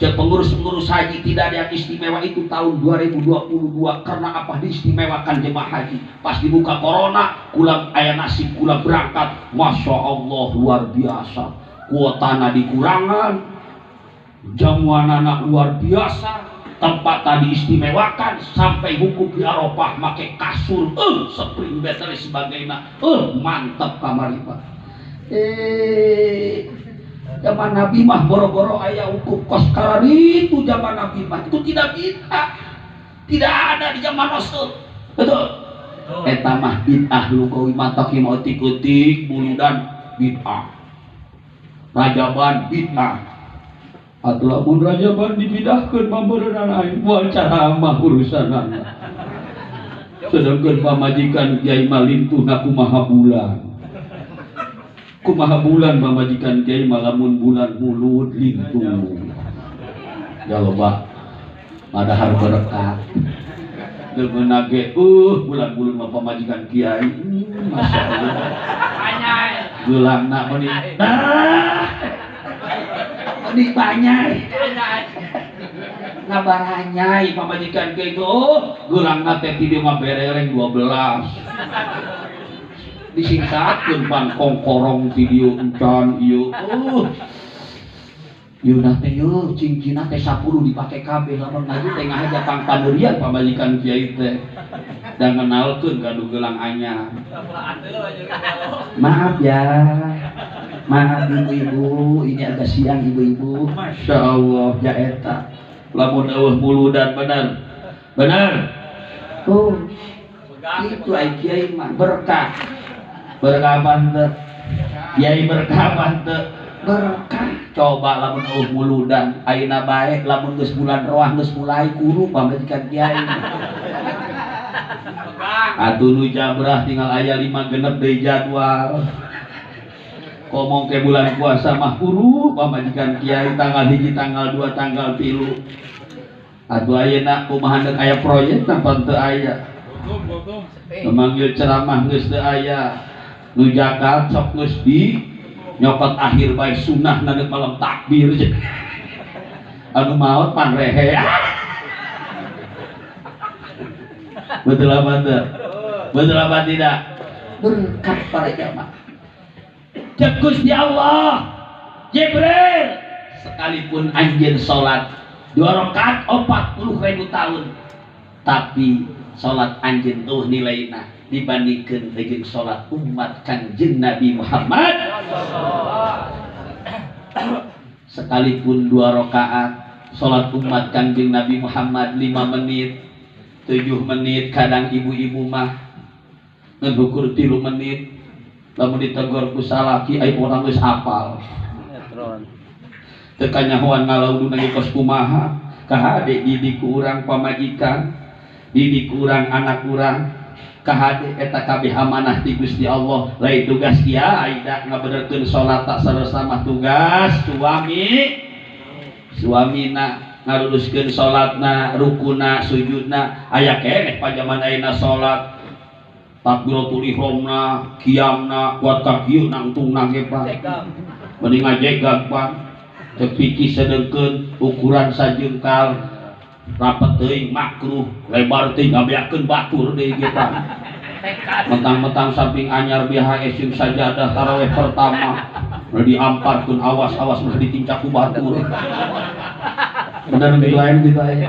Cek pengurus-pengurus haji tidak ada yang istimewa itu tahun 2022. Karena apa diistimewakan jemaah haji? Pas dibuka corona, kula aya nasib kula berangkat. Masya Allah luar biasa. Kuotana dikurangan, jamuanana luar biasa. Tempat tadi istimewakan sampai hukum di Arafah make kasur, spring bed dan sebagainya. Mantap kamari Pak. Zaman Nabi mah boro-boro aya hukum kos itu zaman Nabi mah itu tidak bid'ah. Tidak ada di zaman Rasul. Betul. Eta mah bid'ah lugawi matak mau tikutik buludan bid'ah. Rajaban bid'ah. Atuh lamun rajaban dibidahkeun mah beureunan aing moal caramah urusanana. Sedangkan pamajikan kiai mah lintuhna kumaha bulan. Kumaha bulan pamajikan kiai mah lamun bulan mulut lintuh. Ya loba padahal berkat. Leungeunna ge bulan-bulan mah pamajikan kiai. Masya Allah. Geulangna meuni. Nah. Meuni banyai. Ngabaranyai pamajikan kiai itu. Geulangna teh ti dieu mah berereng 12. Disingkatkeun pan kongkorong ti dieu encan ieu. Yeunah teh yeuh cincinna teh 10 dipake kabeh lamun ngaji teh ngahaja pangpandeurian pamajikan kiai teh. Dan ngenalkeun gaduh gelang anyar. Maaf ya. Maaf ibu-ibu, ini agak siang ibu-ibu. Masya Allah, ya eta. Lamun eueuh muludan bener. Bener. Oh. Itu ai kiai mah berkah. Berkah apa teu? Kiai berkah apa teu? Berkah. Coba lamun eueuh muludan, ayeuna bae lamun geus bulan roah geus mulai kuru pamajikan kiai. Atuh nu jabrah tinggal aya 5 genep deui jadwal. Ngomong ke bulan puasa mah kuru pamajikan kiai tanggal 1, tanggal 2, tanggal 3. Atuh ayeuna kumaha deuk aya proyek napa teu aya. Memanggil ceramah geus teu aya. Nu jagat sok geus di nyokot akhir bae sunah na malam takbir. Anu maot panrehe. Betul apa teu? Betul apa tidak? Berkat para jamaah. Cek Gusti Allah, Jibril, sekalipun anjeun salat 2 rakaat 40.000 tahun, tapi salat anjeun eueuh nilaina dibandingkeun jeung salat umat Kanjeng Nabi Muhammad. Sekalipun 2 rakaat salat umat Kanjeng Nabi Muhammad 5 menit, 7 menit, kadang ibu-ibu mah ngan ukur 3 menit, lamun ditegur ku salaki ai urang geus hafal. Teu kanyahoan ngalauduna ge kos kumaha, kahade didik ku urang pamajikan, didik ku urang anak urang, kahade eta kabeh amanah ti Gusti Allah, lain tugas kiai da ngabenerkeun salat tak sareng tugas suami. Suamina ngaruruskeun salatna, rukuna, sujudna, aya keneh pajaman ayeuna salat takbiratul ihramna, qiyamna, kuat ka kieu nangtungna ge Pak. Mending ngajegag Pak. Teu pikir sedengkeun ukuran sajengkal rapet teuing makruh, lebar teuing ngabeakeun batur deui ge Pak. Mentang-mentang samping anyar BHS jeung sajadah tarawih pertama udah diamparkeun awas-awas udah ditincak ku batur. Bener gitu aya gitu aya.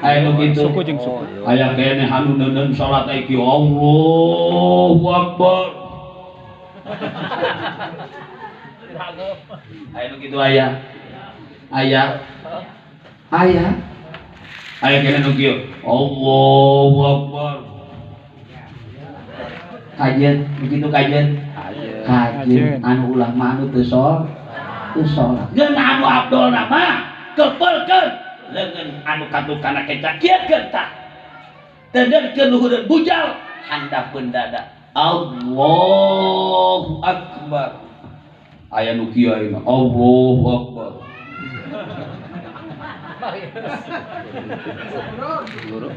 Aya nu kitu. Suku jeung suku. Aya keneh anu neuneun salat aya kieu Allahu Akbar. Aya nu kitu aya. Aya. Aya. Aya keneh nu kieu Allahu Akbar. Kajen begitu kajen. Kajen anu ulah mah anu teu salat. Ngeun anu abdolna mah kepelkeun leungeun anu katukana keca kieukeun tah. Tenderkeun luhureun bujal handapeun dada. Allahu Akbar. Aya nu kieu ayeuna Allahu Akbar.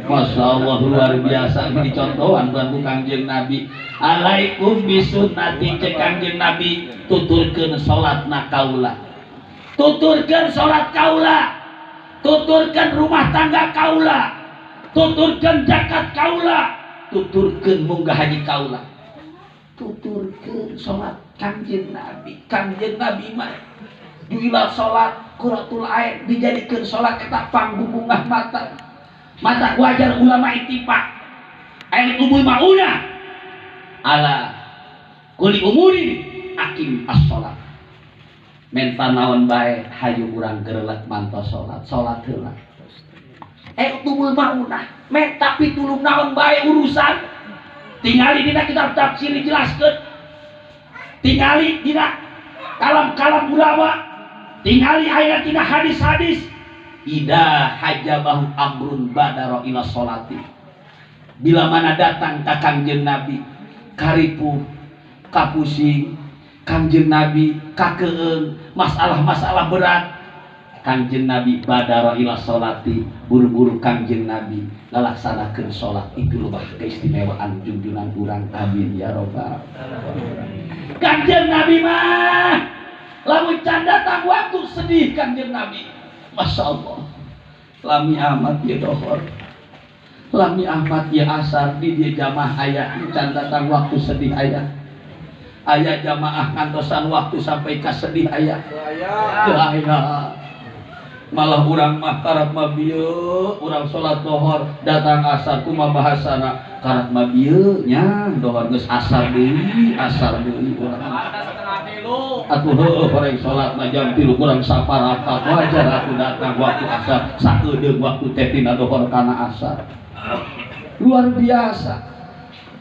Masya Allah luar biasa ini contohan bantu Kangjeng Nabi. Alaikum bisunnati cek Kangjeng Nabi tuturkeun salatna kaula. Tuturkeun salat kaula. Tuturkeun rumah tangga kaula. Tuturkeun zakat kaula. Tuturkeun munggah haji kaula. Tuturkeun salat Kangjeng Nabi. Kangjeng Nabi mah juila salat quratul ain dijadikeun salat eta pangbubungah mata. Mata wajar ulama ittifaq. Ayat umul mauna ala kulli umurin akim as-salat. Menta naon bae hayu urang gerelek mantos salat, salat heula. Umul maunah menta pitulung naon bae urusan. Tingali dina kitab tafsir dijelaskeun. Tingali dina kalam-kalam ulama. Tingali ayat dina hadis-hadis. Ida hajabahu amrun badaro ila sholati. Bila mana datang ka Kangjeng Nabi karipuh, kapusing, Kangjeng Nabi kakeung, masalah-masalah berat, Kangjeng Nabi badaro ila sholati, buru-buru Kangjeng Nabi ngalaksanakeun salat. Itu loh keistimewaan junjungan urang, amin ya robbal. Kangjeng Nabi mah lamun can datang waktu sedih Kangjeng Nabi. Masya Allah, lami amat ya dohor, lami amat ya asar, di dia jamaah ayah can datang waktu sedih ayah, ayah jamaah ngantosan waktu sampai ka sedih ayah, ayah. Malah urang mah karak mah bieu, urang salat dohor datang asar kumaha bahasana karak mah bieu nya dohor geus asar deui urang. Atuh heueuh horeng salat mah jam 3 kurang saparapat wajar atuh datang waktu asar sakedeung waktu teh tina dohor kana asar. Luar biasa.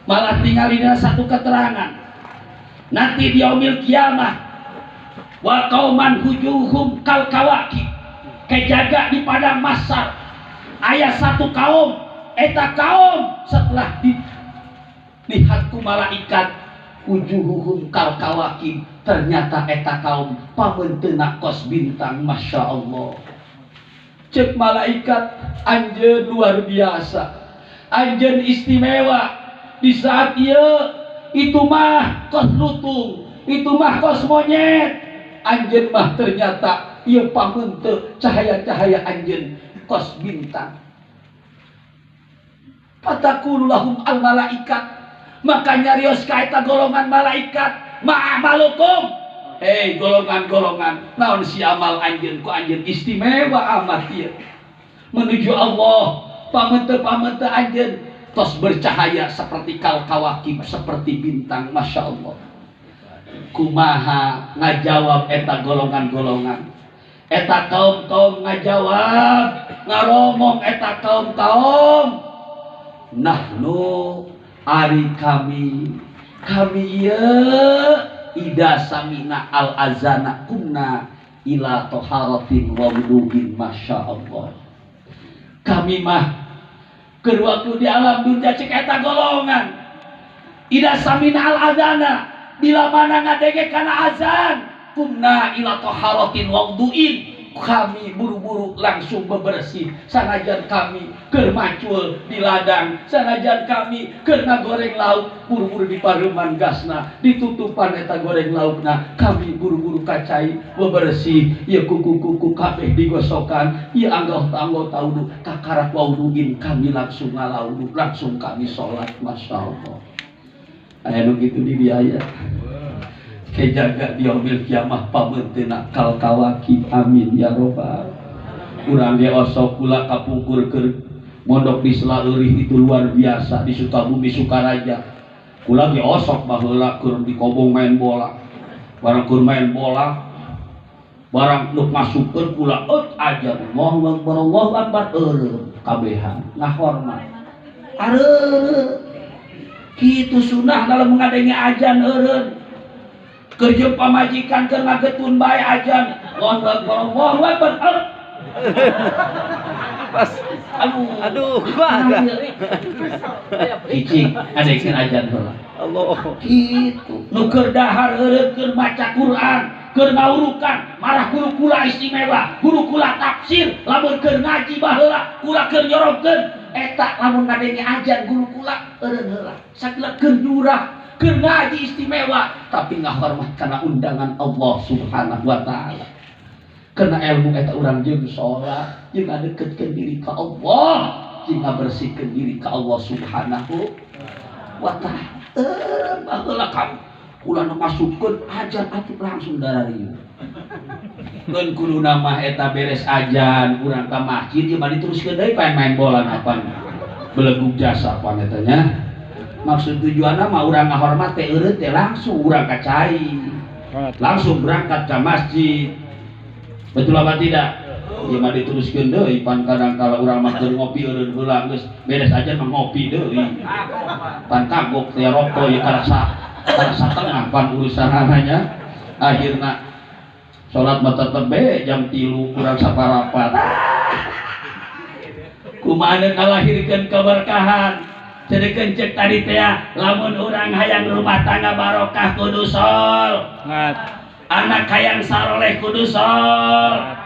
Malah tingalina satu keterangan. Nanti di yaumil kiamah wa qauman hujuhum kal kawaki. Kejaga di padang mahsyar aya satu kaum, eta kaum setelah dilihat ku malaikat wujuhuhum kal kawakib, ternyata eta kaum pameunteuna kos bintang. Masya Allah, Cek malaikat anjeun luar biasa, anjeun istimewa di saat ieu itu mah kos lutung, itu mah kos monyet, anjeun mah ternyata ieu pameunte cahaya-cahaya anjeun kos bintang. Fatakulu lahum al malaikat, maka nyarios ka eta golongan malaikat, ma'amalukum, hei golongan-golongan, naon si amal anjeun ku anjeun istimewa amat ieu menuju Allah, pameunte-pameunte anjeun tos bercahaya seperti kal kawakib, seperti bintang, masya Allah. Kumaha ngajawab eta golongan-golongan, eta kaum-kaum ngajawab, ngaromong eta kaum-kaum, nahnu ari kami, kami ieu ida samina al azana kumna ila toharatin wa wudu'in, masya Allah. Kami mah keur waktu di alam dunia cek eta golongan ida samina al azana, bila mana ngadenge kana azan, kumna ila toharatin wa wudu'in, kami buru-buru langsung bebersih, sanajan kami keur macul di ladang, sanajan kami keur ngagoreng lauk, buru-buru di pareman gasna, ditutupan eta goreng laukna, kami buru-buru kacai bebersih, ieu kuku-kuku kabeh digosokan, ieu anggota-anggota wudu kakarak wauduin, kami langsung ngalaudu, langsung kami sholat, masya Allah. Aya nu kitu di dieu aya. Kejaga di yaumil kiamah pameunteuna kal kawakib, amin ya robbal. Urang ge osok kula kapungkur keur mondok di Selaeurih itu luar biasa di Sukabumi Sukaraja. Kula ge osok baheula keur di kobong main bola. Barang keur main bola, barang nu masukkeun kula eut aja Allahu akbar Allahu akbar eureun kabehan ngahormat. Areureun kitu sunah dalam ngadenge ajan eureun. Kerja pamajikan keur ngagetun bae ajan Allahu akbar Allahu akbar. Pas. Aduh. Aduh, kumaha? Cicing adekeun ajan heula. Allah. Kitu. Nu keur dahar eureun keur maca Quran, keur ngawurukan, marah guru kula istimewa, guru kula tafsir, lamun keur ngaji baheula, kula keur nyorogkeun, eta lamun ngadenge ajan guru kula eureun heula. Sagala keur nyurah, keur ngaji istimewa, tapi ngahormat kana undangan Allah Subhanahu wa taala. Karena ilmu eta urang jeung sholat, jeung ngadeketkeun diri ka Allah, jeung ngabersihkeun diri ka Allah Subhanahu wa taala. Baheula kami kula nu masukkeun ajan atuh langsung dararieu. Keun kuduna mah eta beres ajan urang ka masjid ieu mah diteruskeun deui paen main bola napan. Belegug jasa pan eta nya. Maksud tujuanna mah urang ngahormat teh eureun teh langsung urang ka cai. Langsung berangkat ka masjid. Betul apa tidak? Ieu mah diteruskeun deui pan kadang kala urang mah keur ngopi eureun heula geus beres aja mah ngopi deui. Pan kagok teh rokok ieu karasa karasa tengah pan urusanana nya. Akhirna salat mah tetep be jam 3 kurang saparapat. Kumaha ngalahirkeun keberkahan. Cedekeun cek tadi teh lamun urang hayang rumah tangga barokah kudu sholat. Anak hayang saroleh kudu sholat.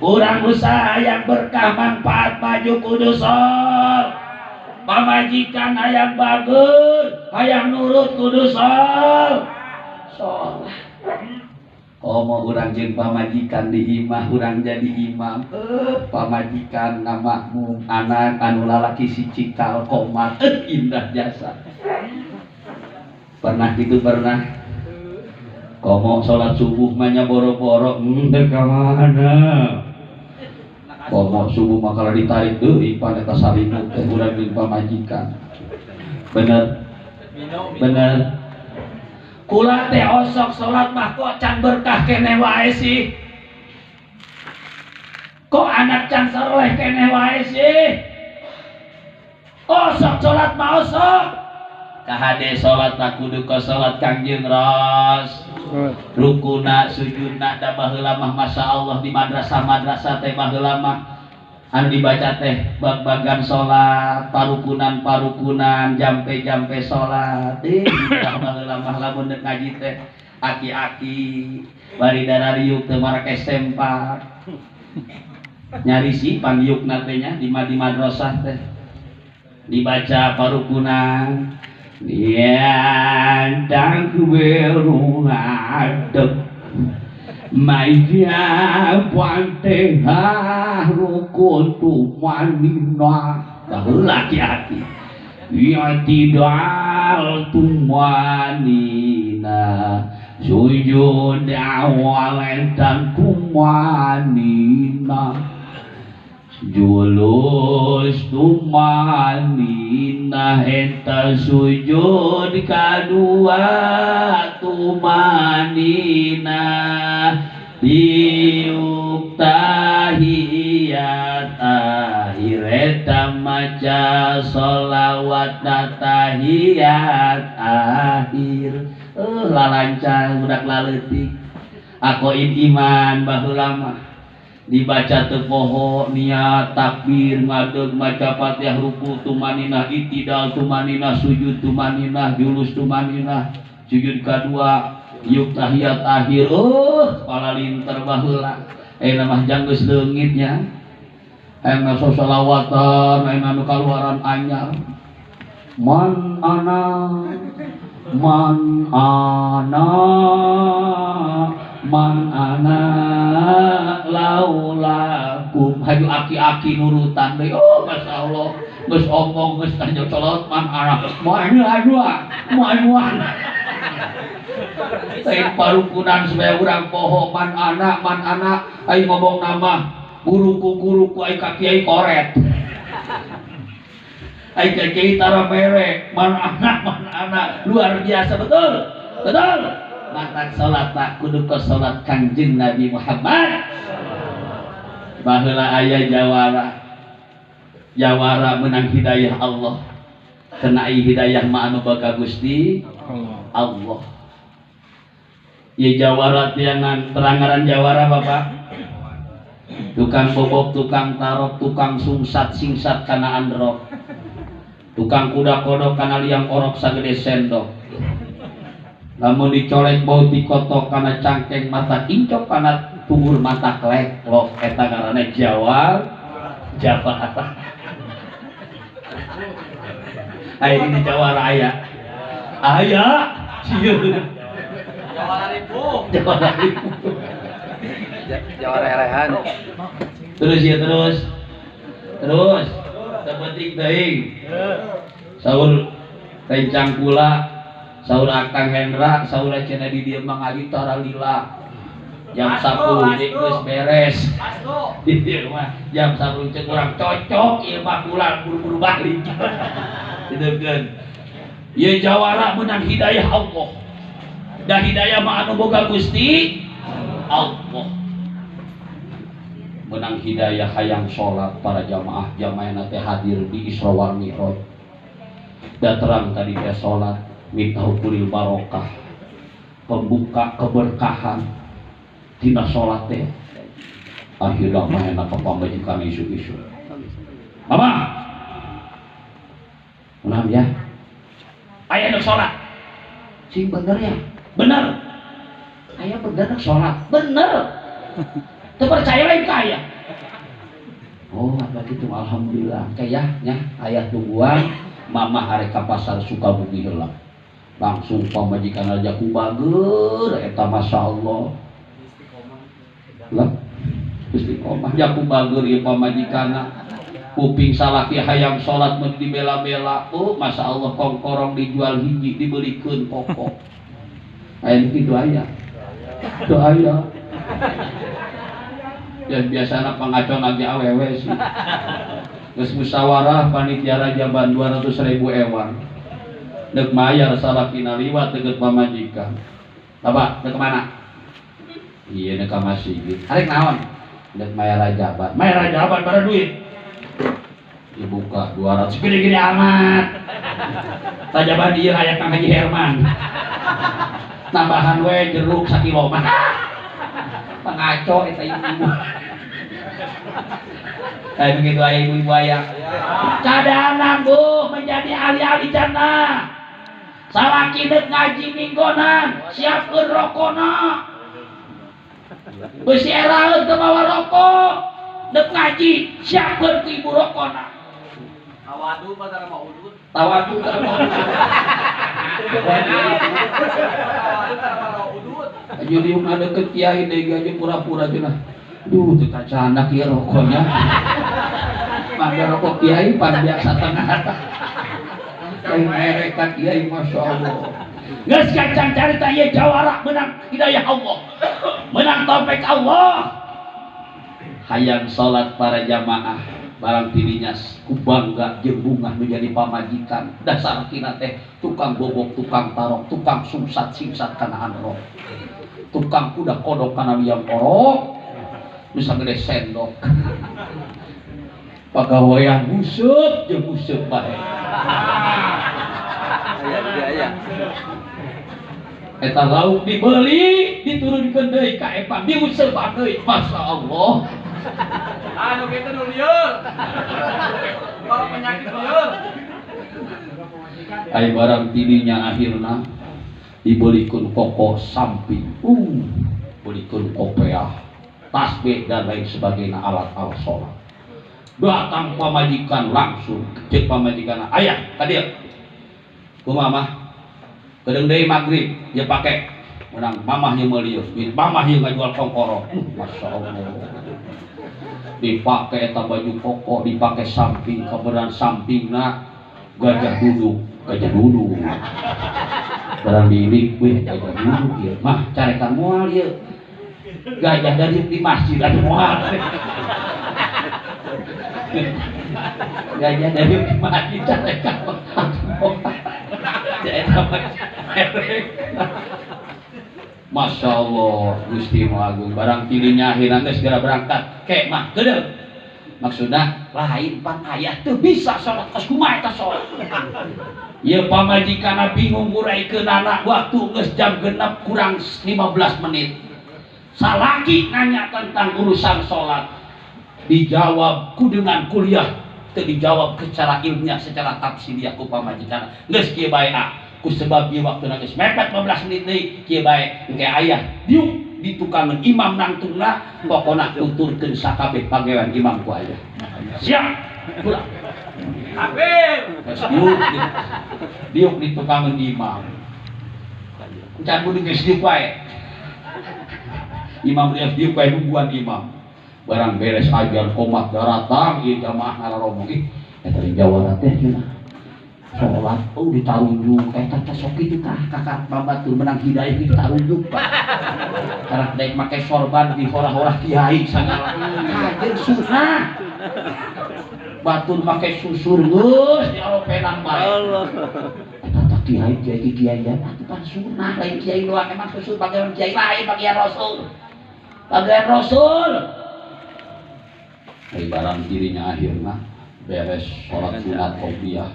Urang usaha hayang berkah manfaat maju kudu sholat. Pamajikan hayang bagus, hayang nurut kudu sholat. Sholat. Komo urang jeung pamajikan di imah urang jadi imam. Pamajikan ngamakmum anak anu lalaki si cikal komat indah jasa. Pernah gitu pernah. Komo sholat subuh mah nya boro-boro teu ka mana. Komo subuh mah kalau ditarik deui pan eta salimut teh urang jeung pamajikan. Bener? Bener. Kula teh osok sholat mah kok can berkah keneh wae sih. Kok anak can saroleh keneh wae sih. Osok sholat mah osok. Kahade sholat mah kudu ka sholat Kangjeng Ras. Rukuna sujudna da baheula mah masya Allah di madrasah-madrasah teh baheula mah anu dibaca teh bag-bagan sholat, parukunan-parukunan, jampe-jampe sholat. Baheula mah lamun deuk ngaji teh aki-aki bari darariuk teu marake sempak. Nyari si pandiukna teh nya di madrasah teh. Dibaca parukunan. Ya takbiru adab Maja Fatihah rukun tumanina baheula hati-hati. Ya tidal tumanina sujud awal dan tumanina julus tumanina eta sujud kadua tumanina diuk tahiyat akhir eta maca sholawat tahiyat akhir. Lalancar budak laleutik akoin iman baheula mah dibaca teu poho niat takbir ngadeg maca Fatihah ruku tumaninah itidal tumaninah sujud tumaninah julus tumaninah sujud kadua yuk tahiyat akhir. Pala linter baheula ayeuna mah jang geus leungit nya ayeuna sosolawatan ayeuna nu kaluaran anyar man ana man ana man ana laulakum haju aki-aki nurutan deui. Oh masyaallah geus omong geus tanya colot man ana man ana man lain parukunan supaya urang poho man ana ai ngomong nama guruku guruku ai ka kiai koret ai ka kiai tara mere man ana luar biasa betul betul. Matak salat tak kudu ke salat Kanjeng Nabi Muhammad. Baheula aya jawara jawara menang hidayah Allah kena hidayah ma anu boga Gusti Allah. Ye jawara tiangan terangaran jawara bapak tukang bobok tukang tarok tukang sungsat singsat kana androk tukang kuda kodok kana liang orok sagede sendok lamun dicolek bau dikotok kana cangkeng mata incok kana tunggur mata klek lok eta ngaranna jawara jawara. Aya di jawara aya aya sieun jawara ribu jawara ribu jawara elehan terus ya terus terus sepenting teuing saur rencang kula saur Akang Hendra saur cenah di dieu mah ngaji tara lila jam 10 geus beres di dieu mah jam 10 cek urang cocok ieu mah pulang buru-buru balik kitu keun ieu jawara menang hidayah Allah da hidayah mah anu boga Gusti Allah menang hidayah hayang salat para jamaah jamaah teh hadir di Isra wal Mi'raj da terang tadi teh salat mitahukulil barokah pembuka keberkahan tina salat teh akhirna mah enak pamajikan isu-isu mama menam ya aya nu salat sing bener ya bener aya bener salat bener teu percaya lain ka aya. Oh apa kitu alhamdulillah kayah nya aya tungguan mama arek ka pasar Sukabumi heula langsung pamajikan aja ku bager eta masyaallah lah istiqomah ja ku bager ieu pamajikanna kuping salaki hayang salat mun dibela-bela oh masyaallah kongkorong dijual hiji dibelikeun pokok aya kitu aya teu aya ya biasana pangacon lagi awewe sih geus musyawarah panitia rajaban 200.000 ewan deuk mayar salakina liwat deukeut pamajikan bapak deuk mana iya deuk ka masjid arek naon deuk mayar rajaban mayar rajaban bara duit dibuka 200 gede-gede amat rajaban ieu aya Kang Haji Herman tambahan we jeruk sakilo mah pengaco eta ibu. Kayak begitu aya ibu-ibu aya. Cadana bu menjadi ahli-ahli jannah. Salaki deuk ngaji minggonan, siapkeun rokona. Beusi eraeun teu mawa rokok. Dek ngaji siapkeun ku ibu rokona. Tawadu mah tara mau udud. Tawadu tara mau udud. Tawadu tara mau udud. Aja diuk deket kiai deui aja pura-pura cenah. Duh teu kacanak ieu rokoknya. Mangga rokok kiai pan biasa tengah. Lain merek ka kiai masyaallah. Geus kacang carita ieu jawara menang hidayah Allah. Menang taufik Allah. Hayang salat para jamaah barang tidinya ku bangga jeung bungah nu jadi pamajikan dasar tina teh tukang bobok tukang tarok tukang sungsat singsat kana anrok tukang kuda kodok kana liang orok nu sagede sendok pagawean buseup jeung buseup bae aya aya eta lauk dibeli diturunkeun deui ka epang diuseupan deui masyaallah. Anu kitu nu lieur. Kalau penyakit lieur. Ai barang tidinya akhirna dibelikeun koko samping, belikeun kopeah, tasbih dan lain sebagainya alat-alat sholat. Datang pamajikan langsung cek pamajikan, ayah ka dieu. Kumaha mah? Kedeung deui magrib dia pake menang mamah ieu meuli ieu, mamah ieu ngajual kongkoro. Masyaallah. Dipake eta baju koko, dipake samping, kaberan sampingna gajah duduk, gajah duduk. Barang diilik, weh gajah duduk ieu. Mah carekan moal ieu. Gajah dari di masjid atuh moal. Gajah dari di masjid carekan atuh moal. Eta mah merek. Masya Allah, Gusti Agung barang tidinya akhirnya geus segera berangkat kek mah kedeung maksudna lain pan ayah teu bisa salat kos kumaha eta salat ieu pamajikanna bingung nguraikeunana waktu geus jam 6 kurang 15 menit salaki nanya tentang urusan salat dijawab ku dengan kuliah teu dijawab secara ilmiah secara tafsiriah ku pamajikanna geus kieu bae ah ku sebab ieu waktuna geus mepet 15 menit deui kieu bae engke ayah diuk di tukangan imam nangtungna pokona tuturkeun sakabeh pagawean imam ku ayah siap pulang takbir geus diuk di tukangan imam encan kudu geus diuk wae imam geus diuk wae nungguan imam barang beres ajar komat daratang ieu jamaah ngararomong ih eta di jawara teh cenah sholat, oh ditarunjuk, eta teh sok kitu tah kakak babatur menang hidayah ditarunjuk pak. Karena daek make sorban di horah-horah kiai sagala. Kajeun sunah. Batur make susur geus diaropenan bae. Allah. Eta teh kiai kiai kiai atuh pan sunah lain kiai doang emang susur bagian kiai lain bagian rasul. Bagian rasul. Ai barang dirinya akhirna beres sholat sunat qobliyah.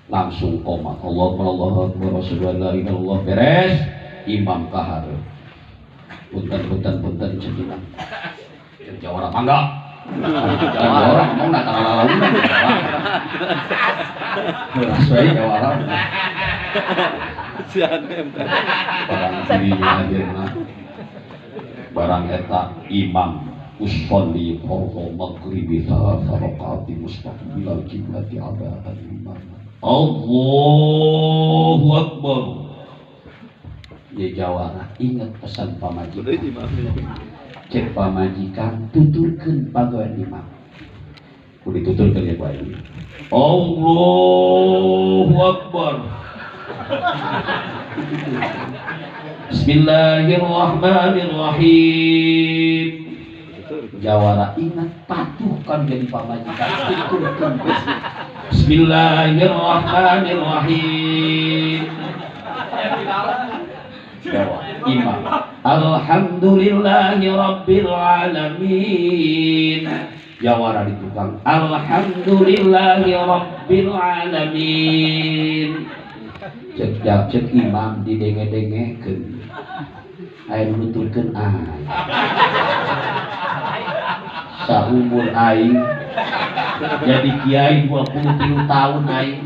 Langsung komat Allah Allahu Akbar asyhadu an la ilaha illallah beres imam kahareup punten punten punten cek imam cek jawara mangga jawara ngomong na taralalauna beras wae jawara barang dirinya akhirna barang eta imam usolli fardhu maghribi thalatha rakaati mustaqbilal qiblati adaan imam Allahu Akbar. Ya jawara ingat pesan pamajikan. Cek pamajikan tuturkeun pagawean imam. Kudu dituturkeun ya ku aing. Allahu Akbar. Bismillahirrahmanirrahim. Jawara ingat patuh kan jadi pamajikan tuturkeun. Bismillahirrahmanirrahim. Jawab imam. Alhamdulillahi rabbil alamin. Jawara di tukang. Alhamdulillahi rabbil alamin. Cek cek imam didenge-dengekeun. Aya nu nuturkeun aing. Saumur aing jadi kiai 23 tahun aing.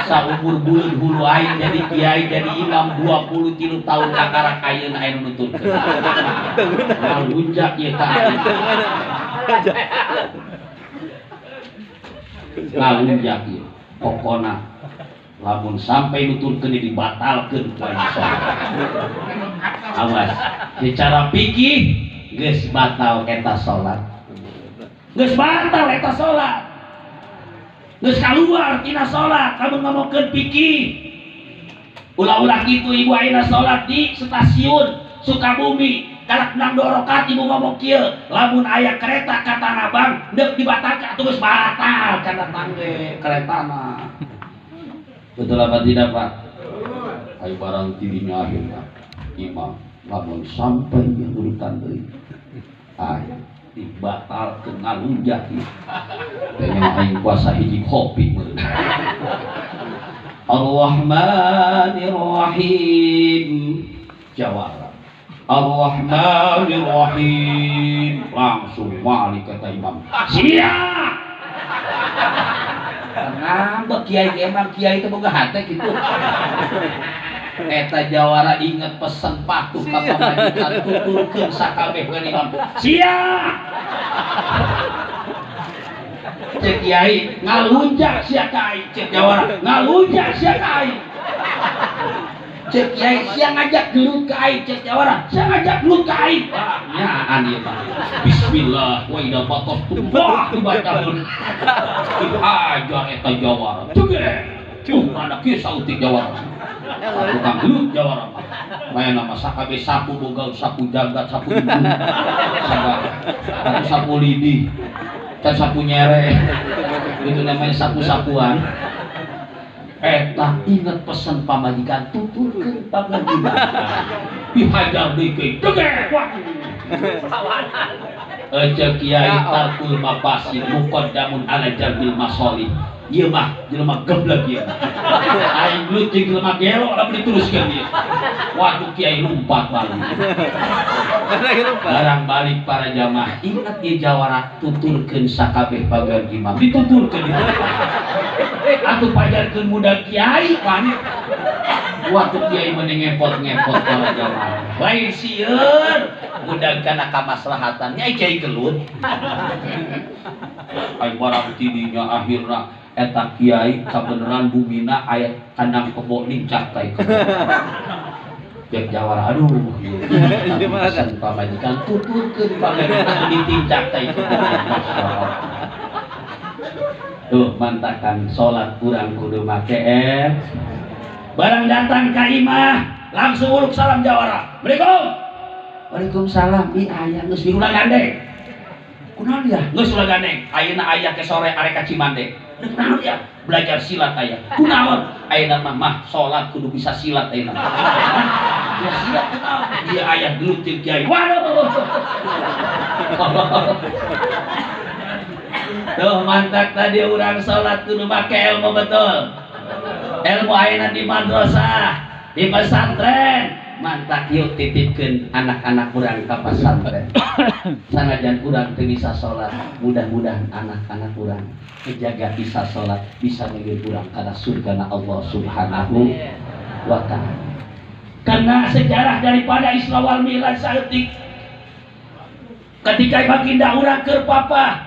Saumur buleud hulu aing jadi kiai jadi imam 23 tahun kakarak ayeuna aing nuturkeun. Ngalunjak ieu ka aing. Ngalunjak ieu pokona lamun sampai nuturkeun dibatalkeun ku aing salat. Awas, secara fikih geus batal eta salat. Geus batal eta salat. Geus kaluar tina salat lamun ngomongkeun fikih. Ulah-ulah kitu ibu ayeuna salat di stasiun Sukabumi kalak menang dua rakaat ibu ngomong kieu lamun aya kereta ka Tanah Abang deuk dibatalkeun atuh geus batal kana tangge keretana. Betul apa tidak, Pak? Ayo barang tidinya akhirna imam lamun sampai urutan deui aya dibatalkeun ngalunjak ieu. Teh aing puasa hiji kopi meureun. Ar-Rahmanir-Rahim jawara Ar-Rahmanir-Rahim langsung balik kata imam siap. Ngambek kiai emang kiai itu boga hate gitu. Eta jawara inget pesen patuh ka pamajikan tuturkeun sakabeh ka imam siap. Cek kiai ngalunjak sia ka aing, cek jawara ngalunjak sia ka aing. Cek kiai sia ngajak gelut ka aing, cek jawara sia ngajak gelut ka aing. Wah, nyaan ieu mah. Bismillah wa idza batatu wah dibaca. Dihajar eta jawara. Cegek. Cuh rada kieu sautik jawara. Tukang gelut jawara mah. Mayana mah sakabeh sapu boga sapu jagat sapu ibu. Sapu sapu lidi. Kan sapu nyere. Itu namanya sapu-sapuan. Eta inget pesan pamajikan tuturkeun pamajikan. Dihajar deui ke degek. Ece kiai tarkul mafasid muqaddamun ala jalbil masolih. Ieu mah jelema geblek ieu. Aing gelut jeung jelema gelo lamun diteruskeun ieu. Waduh kiai lumpat balik. Barang balik para jamaah inget ieu jawara tuturkeun sakabeh pagar imam. Dituturkeun itu. Atuh pajarkeun muda kiai pan. Waktu kiai mending ngepot-ngepot para jamaah. Lain sieun muda kana kamaslahatan nya kiai gelut. Ai barang tidinya akhirna eta kiai kabeneran bumina aya kandang kebo lincah tai kebo. Cek jawara aduh ieu pesan pamajikan tuturkeun pamajikan ditincak tai kebo. Tuh mantakan salat urang kudu make Barang datang ka imah langsung uluk salam jawara. Assalamualaikum. Waalaikumsalam. Ih aya geus diulang gandeng. Kunaon ya? Geus ulah gandeng. Ayeuna aya ke sore arek ka Cimande. Kunaon ya? Belajar silat aya. Kunaon? Ayeuna mah mah salat kudu bisa silat ayeuna. Ya silat kunaon? Ieu aya gelut jeung kiai. Waduh. Tuh mantak tadi urang salat kudu make ilmu betul. Ilmu ayeuna di madrasah, di pesantren. Mantak yuk titipkeun anak-anak urang ka pesantren. Sanajan urang teu bisa salat, mudah-mudahan anak-anak urang kejaga bisa salat, bisa ngiring urang kana surgana Allah Subhanahu wa taala. Karena sejarah daripada Isra wal Mi'raj saeutik ketika baginda urang keur papa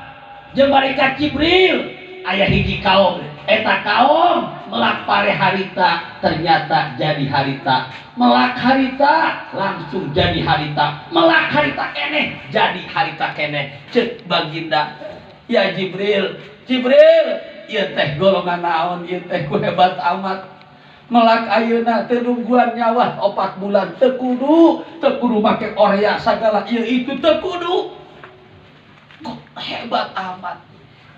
jeung malaikat Jibril aya hiji kaum, eta kaum melak pare harita ternyata jadi harita, melak harita langsung jadi harita, melak harita keneh jadi harita keneh. Cek baginda, ya Jibril, Jibril, ieu teh golongan naon, ieu teh ku hebat amat. Melak ayeuna teu nungguan nyawa 4 bulan teu kudu make orea sagala ieu itu teu kudu. Kok hebat amat.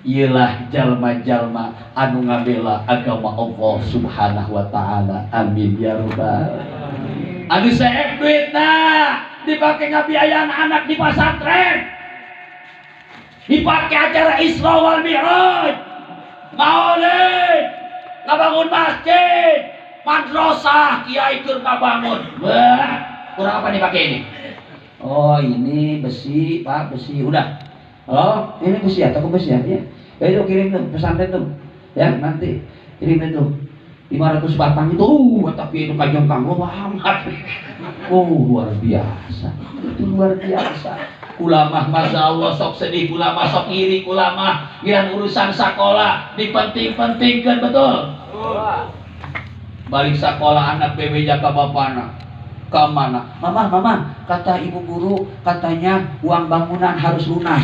Iyalah jalma-jalma anu ngabela agama Allah Subhanahu wa taala. Amin ya rabbal alamin. Anu seep duitna dipake ngabiayaan anak di pesantren. Dipake acara Isra wal Mi'raj. Maulid, ngabangun masjid, madrasah kiai keur ngabangun. Wah, kurang apa dipake ini? Oh, ini besi, Pak, besi. Udah. Oh, ini besi ya, toko besi ya. Ya, ya itu kirim tuh pesantren tuh. Ya, nanti kirim itu 500 batang itu. Tapi itu kajeng kanggo amat. Oh, luar biasa. Itu luar biasa. Ulama Masya Allah sok sedih, ulama sok ngiri, ulama ngiran urusan sekolah dipenting-pentingkan betul. Balik sekolah anak bebeja ka bapana ka mana? Mama, mama, kata ibu guru katanya uang bangunan harus lunas.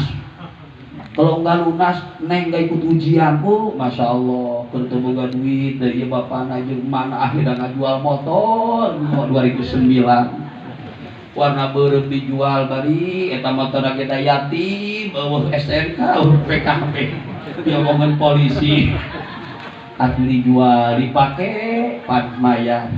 Kalau enggak lunas, neng enggak ikut ujian. Oh, Masya Allah, keur teu boga duit dari bapana jeung mana akhirnya ngajual motor 2009. Warna beureum dijual bari eta motor ge da yatim, eueuh SNK, eueuh PKB. Diomongan polisi. Atuh dijual dipake pan mayar.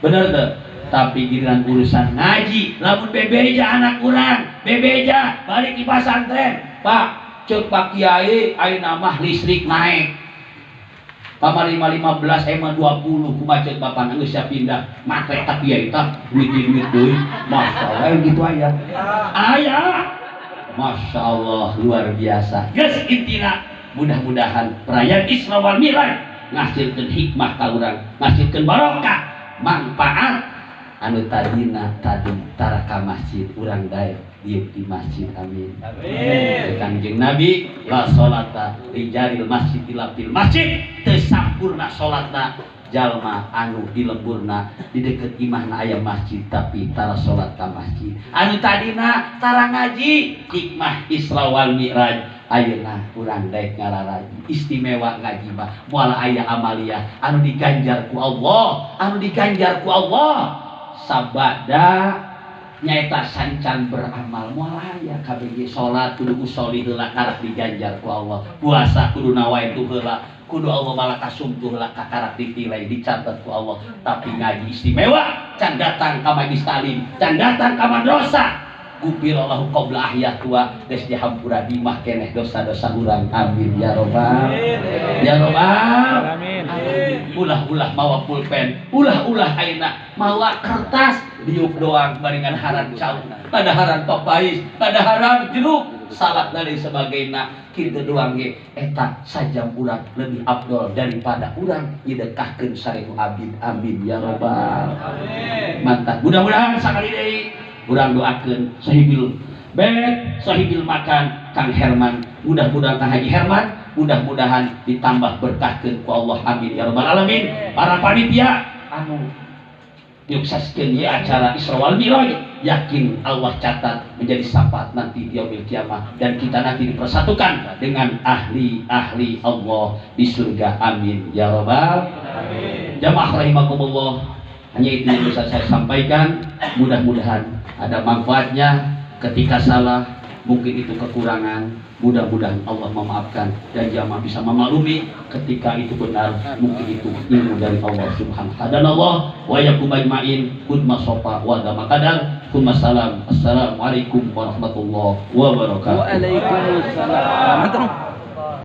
Bener teu? Tapi giliran urusan ngaji, lamun bebeja anak urang, bebeja balik di pasantren, Pak, cek Pak Kiai ayeuna mah listrik naik. Kamari 15 emang 20 kumaha cek bapak geus siap pindah. Matre ka kiai tah duit duit deui. Masya Allah gitu aya. Aya. Masya Allah luar biasa. Geus intina mudah-mudahan perayaan Isra wal Mi'raj ngasilkeun hikmah ka urang, ngasilkeun barokah, manfaat anu tadina tadi tara ka masjid urang daek dieu di masjid amin. Amin. Kanjeng Nabi la salata li jaril masjid illa fil masjid, teu sampurna salatna jalma anu di lemburna di deukeut imahna aya masjid tapi tara salat ka masjid. Anu tadina tara ngaji hikmah Isra wal Mi'raj ayeuna urang daek ngararaji istimewa ngaji mah moal aya amaliyah anu diganjar ku Allah, anu diganjar ku Allah sabada nyaeta sancan beramal moal aya kabeh salat kudu usoli heula karak diganjar ku Allah, puasa kudu nawaitu heula kudu Allah malah kasumtu heula kakarak ditilai dicatat ku Allah. Tapi ngaji istimewa can datang ka majlis talim, can datang ka madrasah, gufirallahu qabla ahya tua geus dihampura di mah keneh dosa-dosa urang amin ya robbal ya robbal Amin. Ulah-ulah mawa pulpen, ulah-ulah ayeuna mawa kertas diuk doang barengan haran cau, padaharan papais, padaharan jeruk, salad dan lain sebagainya. Kitu doang ge eta sajam urang lebih afdol daripada urang nyedekahkeun 1000 abid amin ya robbal Amin. Mantap. Mudah-mudahan sakali deui urang doakeun sahibil bet, sahibil makan Kang Herman, mudah-mudahan Kang Haji Herman mudah-mudahan ditambah berkahkeun ku Allah amin ya rabbal alamin. Para panitia anu nyukseskeun ieu acara Isra wal Mi'raj yakin Allah catat menjadi syafaat nanti di yaumil kiamah dan kita nanti dipersatukan dengan ahli-ahli Allah di surga amin ya rabbal Amin. Jamaah rahimakumullah, hanya itu yang bisa saya sampaikan, mudah-mudahan ada manfaatnya. Ketika salah mungkin itu kekurangan, mudah-mudahan Allah memaafkan dan jamaah bisa memaklumi ketika itu benar, mungkin itu ilmu dari Allah Subhanahu wa taala. Allah wa yakum ajmain kun masofa wa dama qadar kun salam. Assalamualaikum warahmatullahi wabarakatuh. Waalaikumsalam.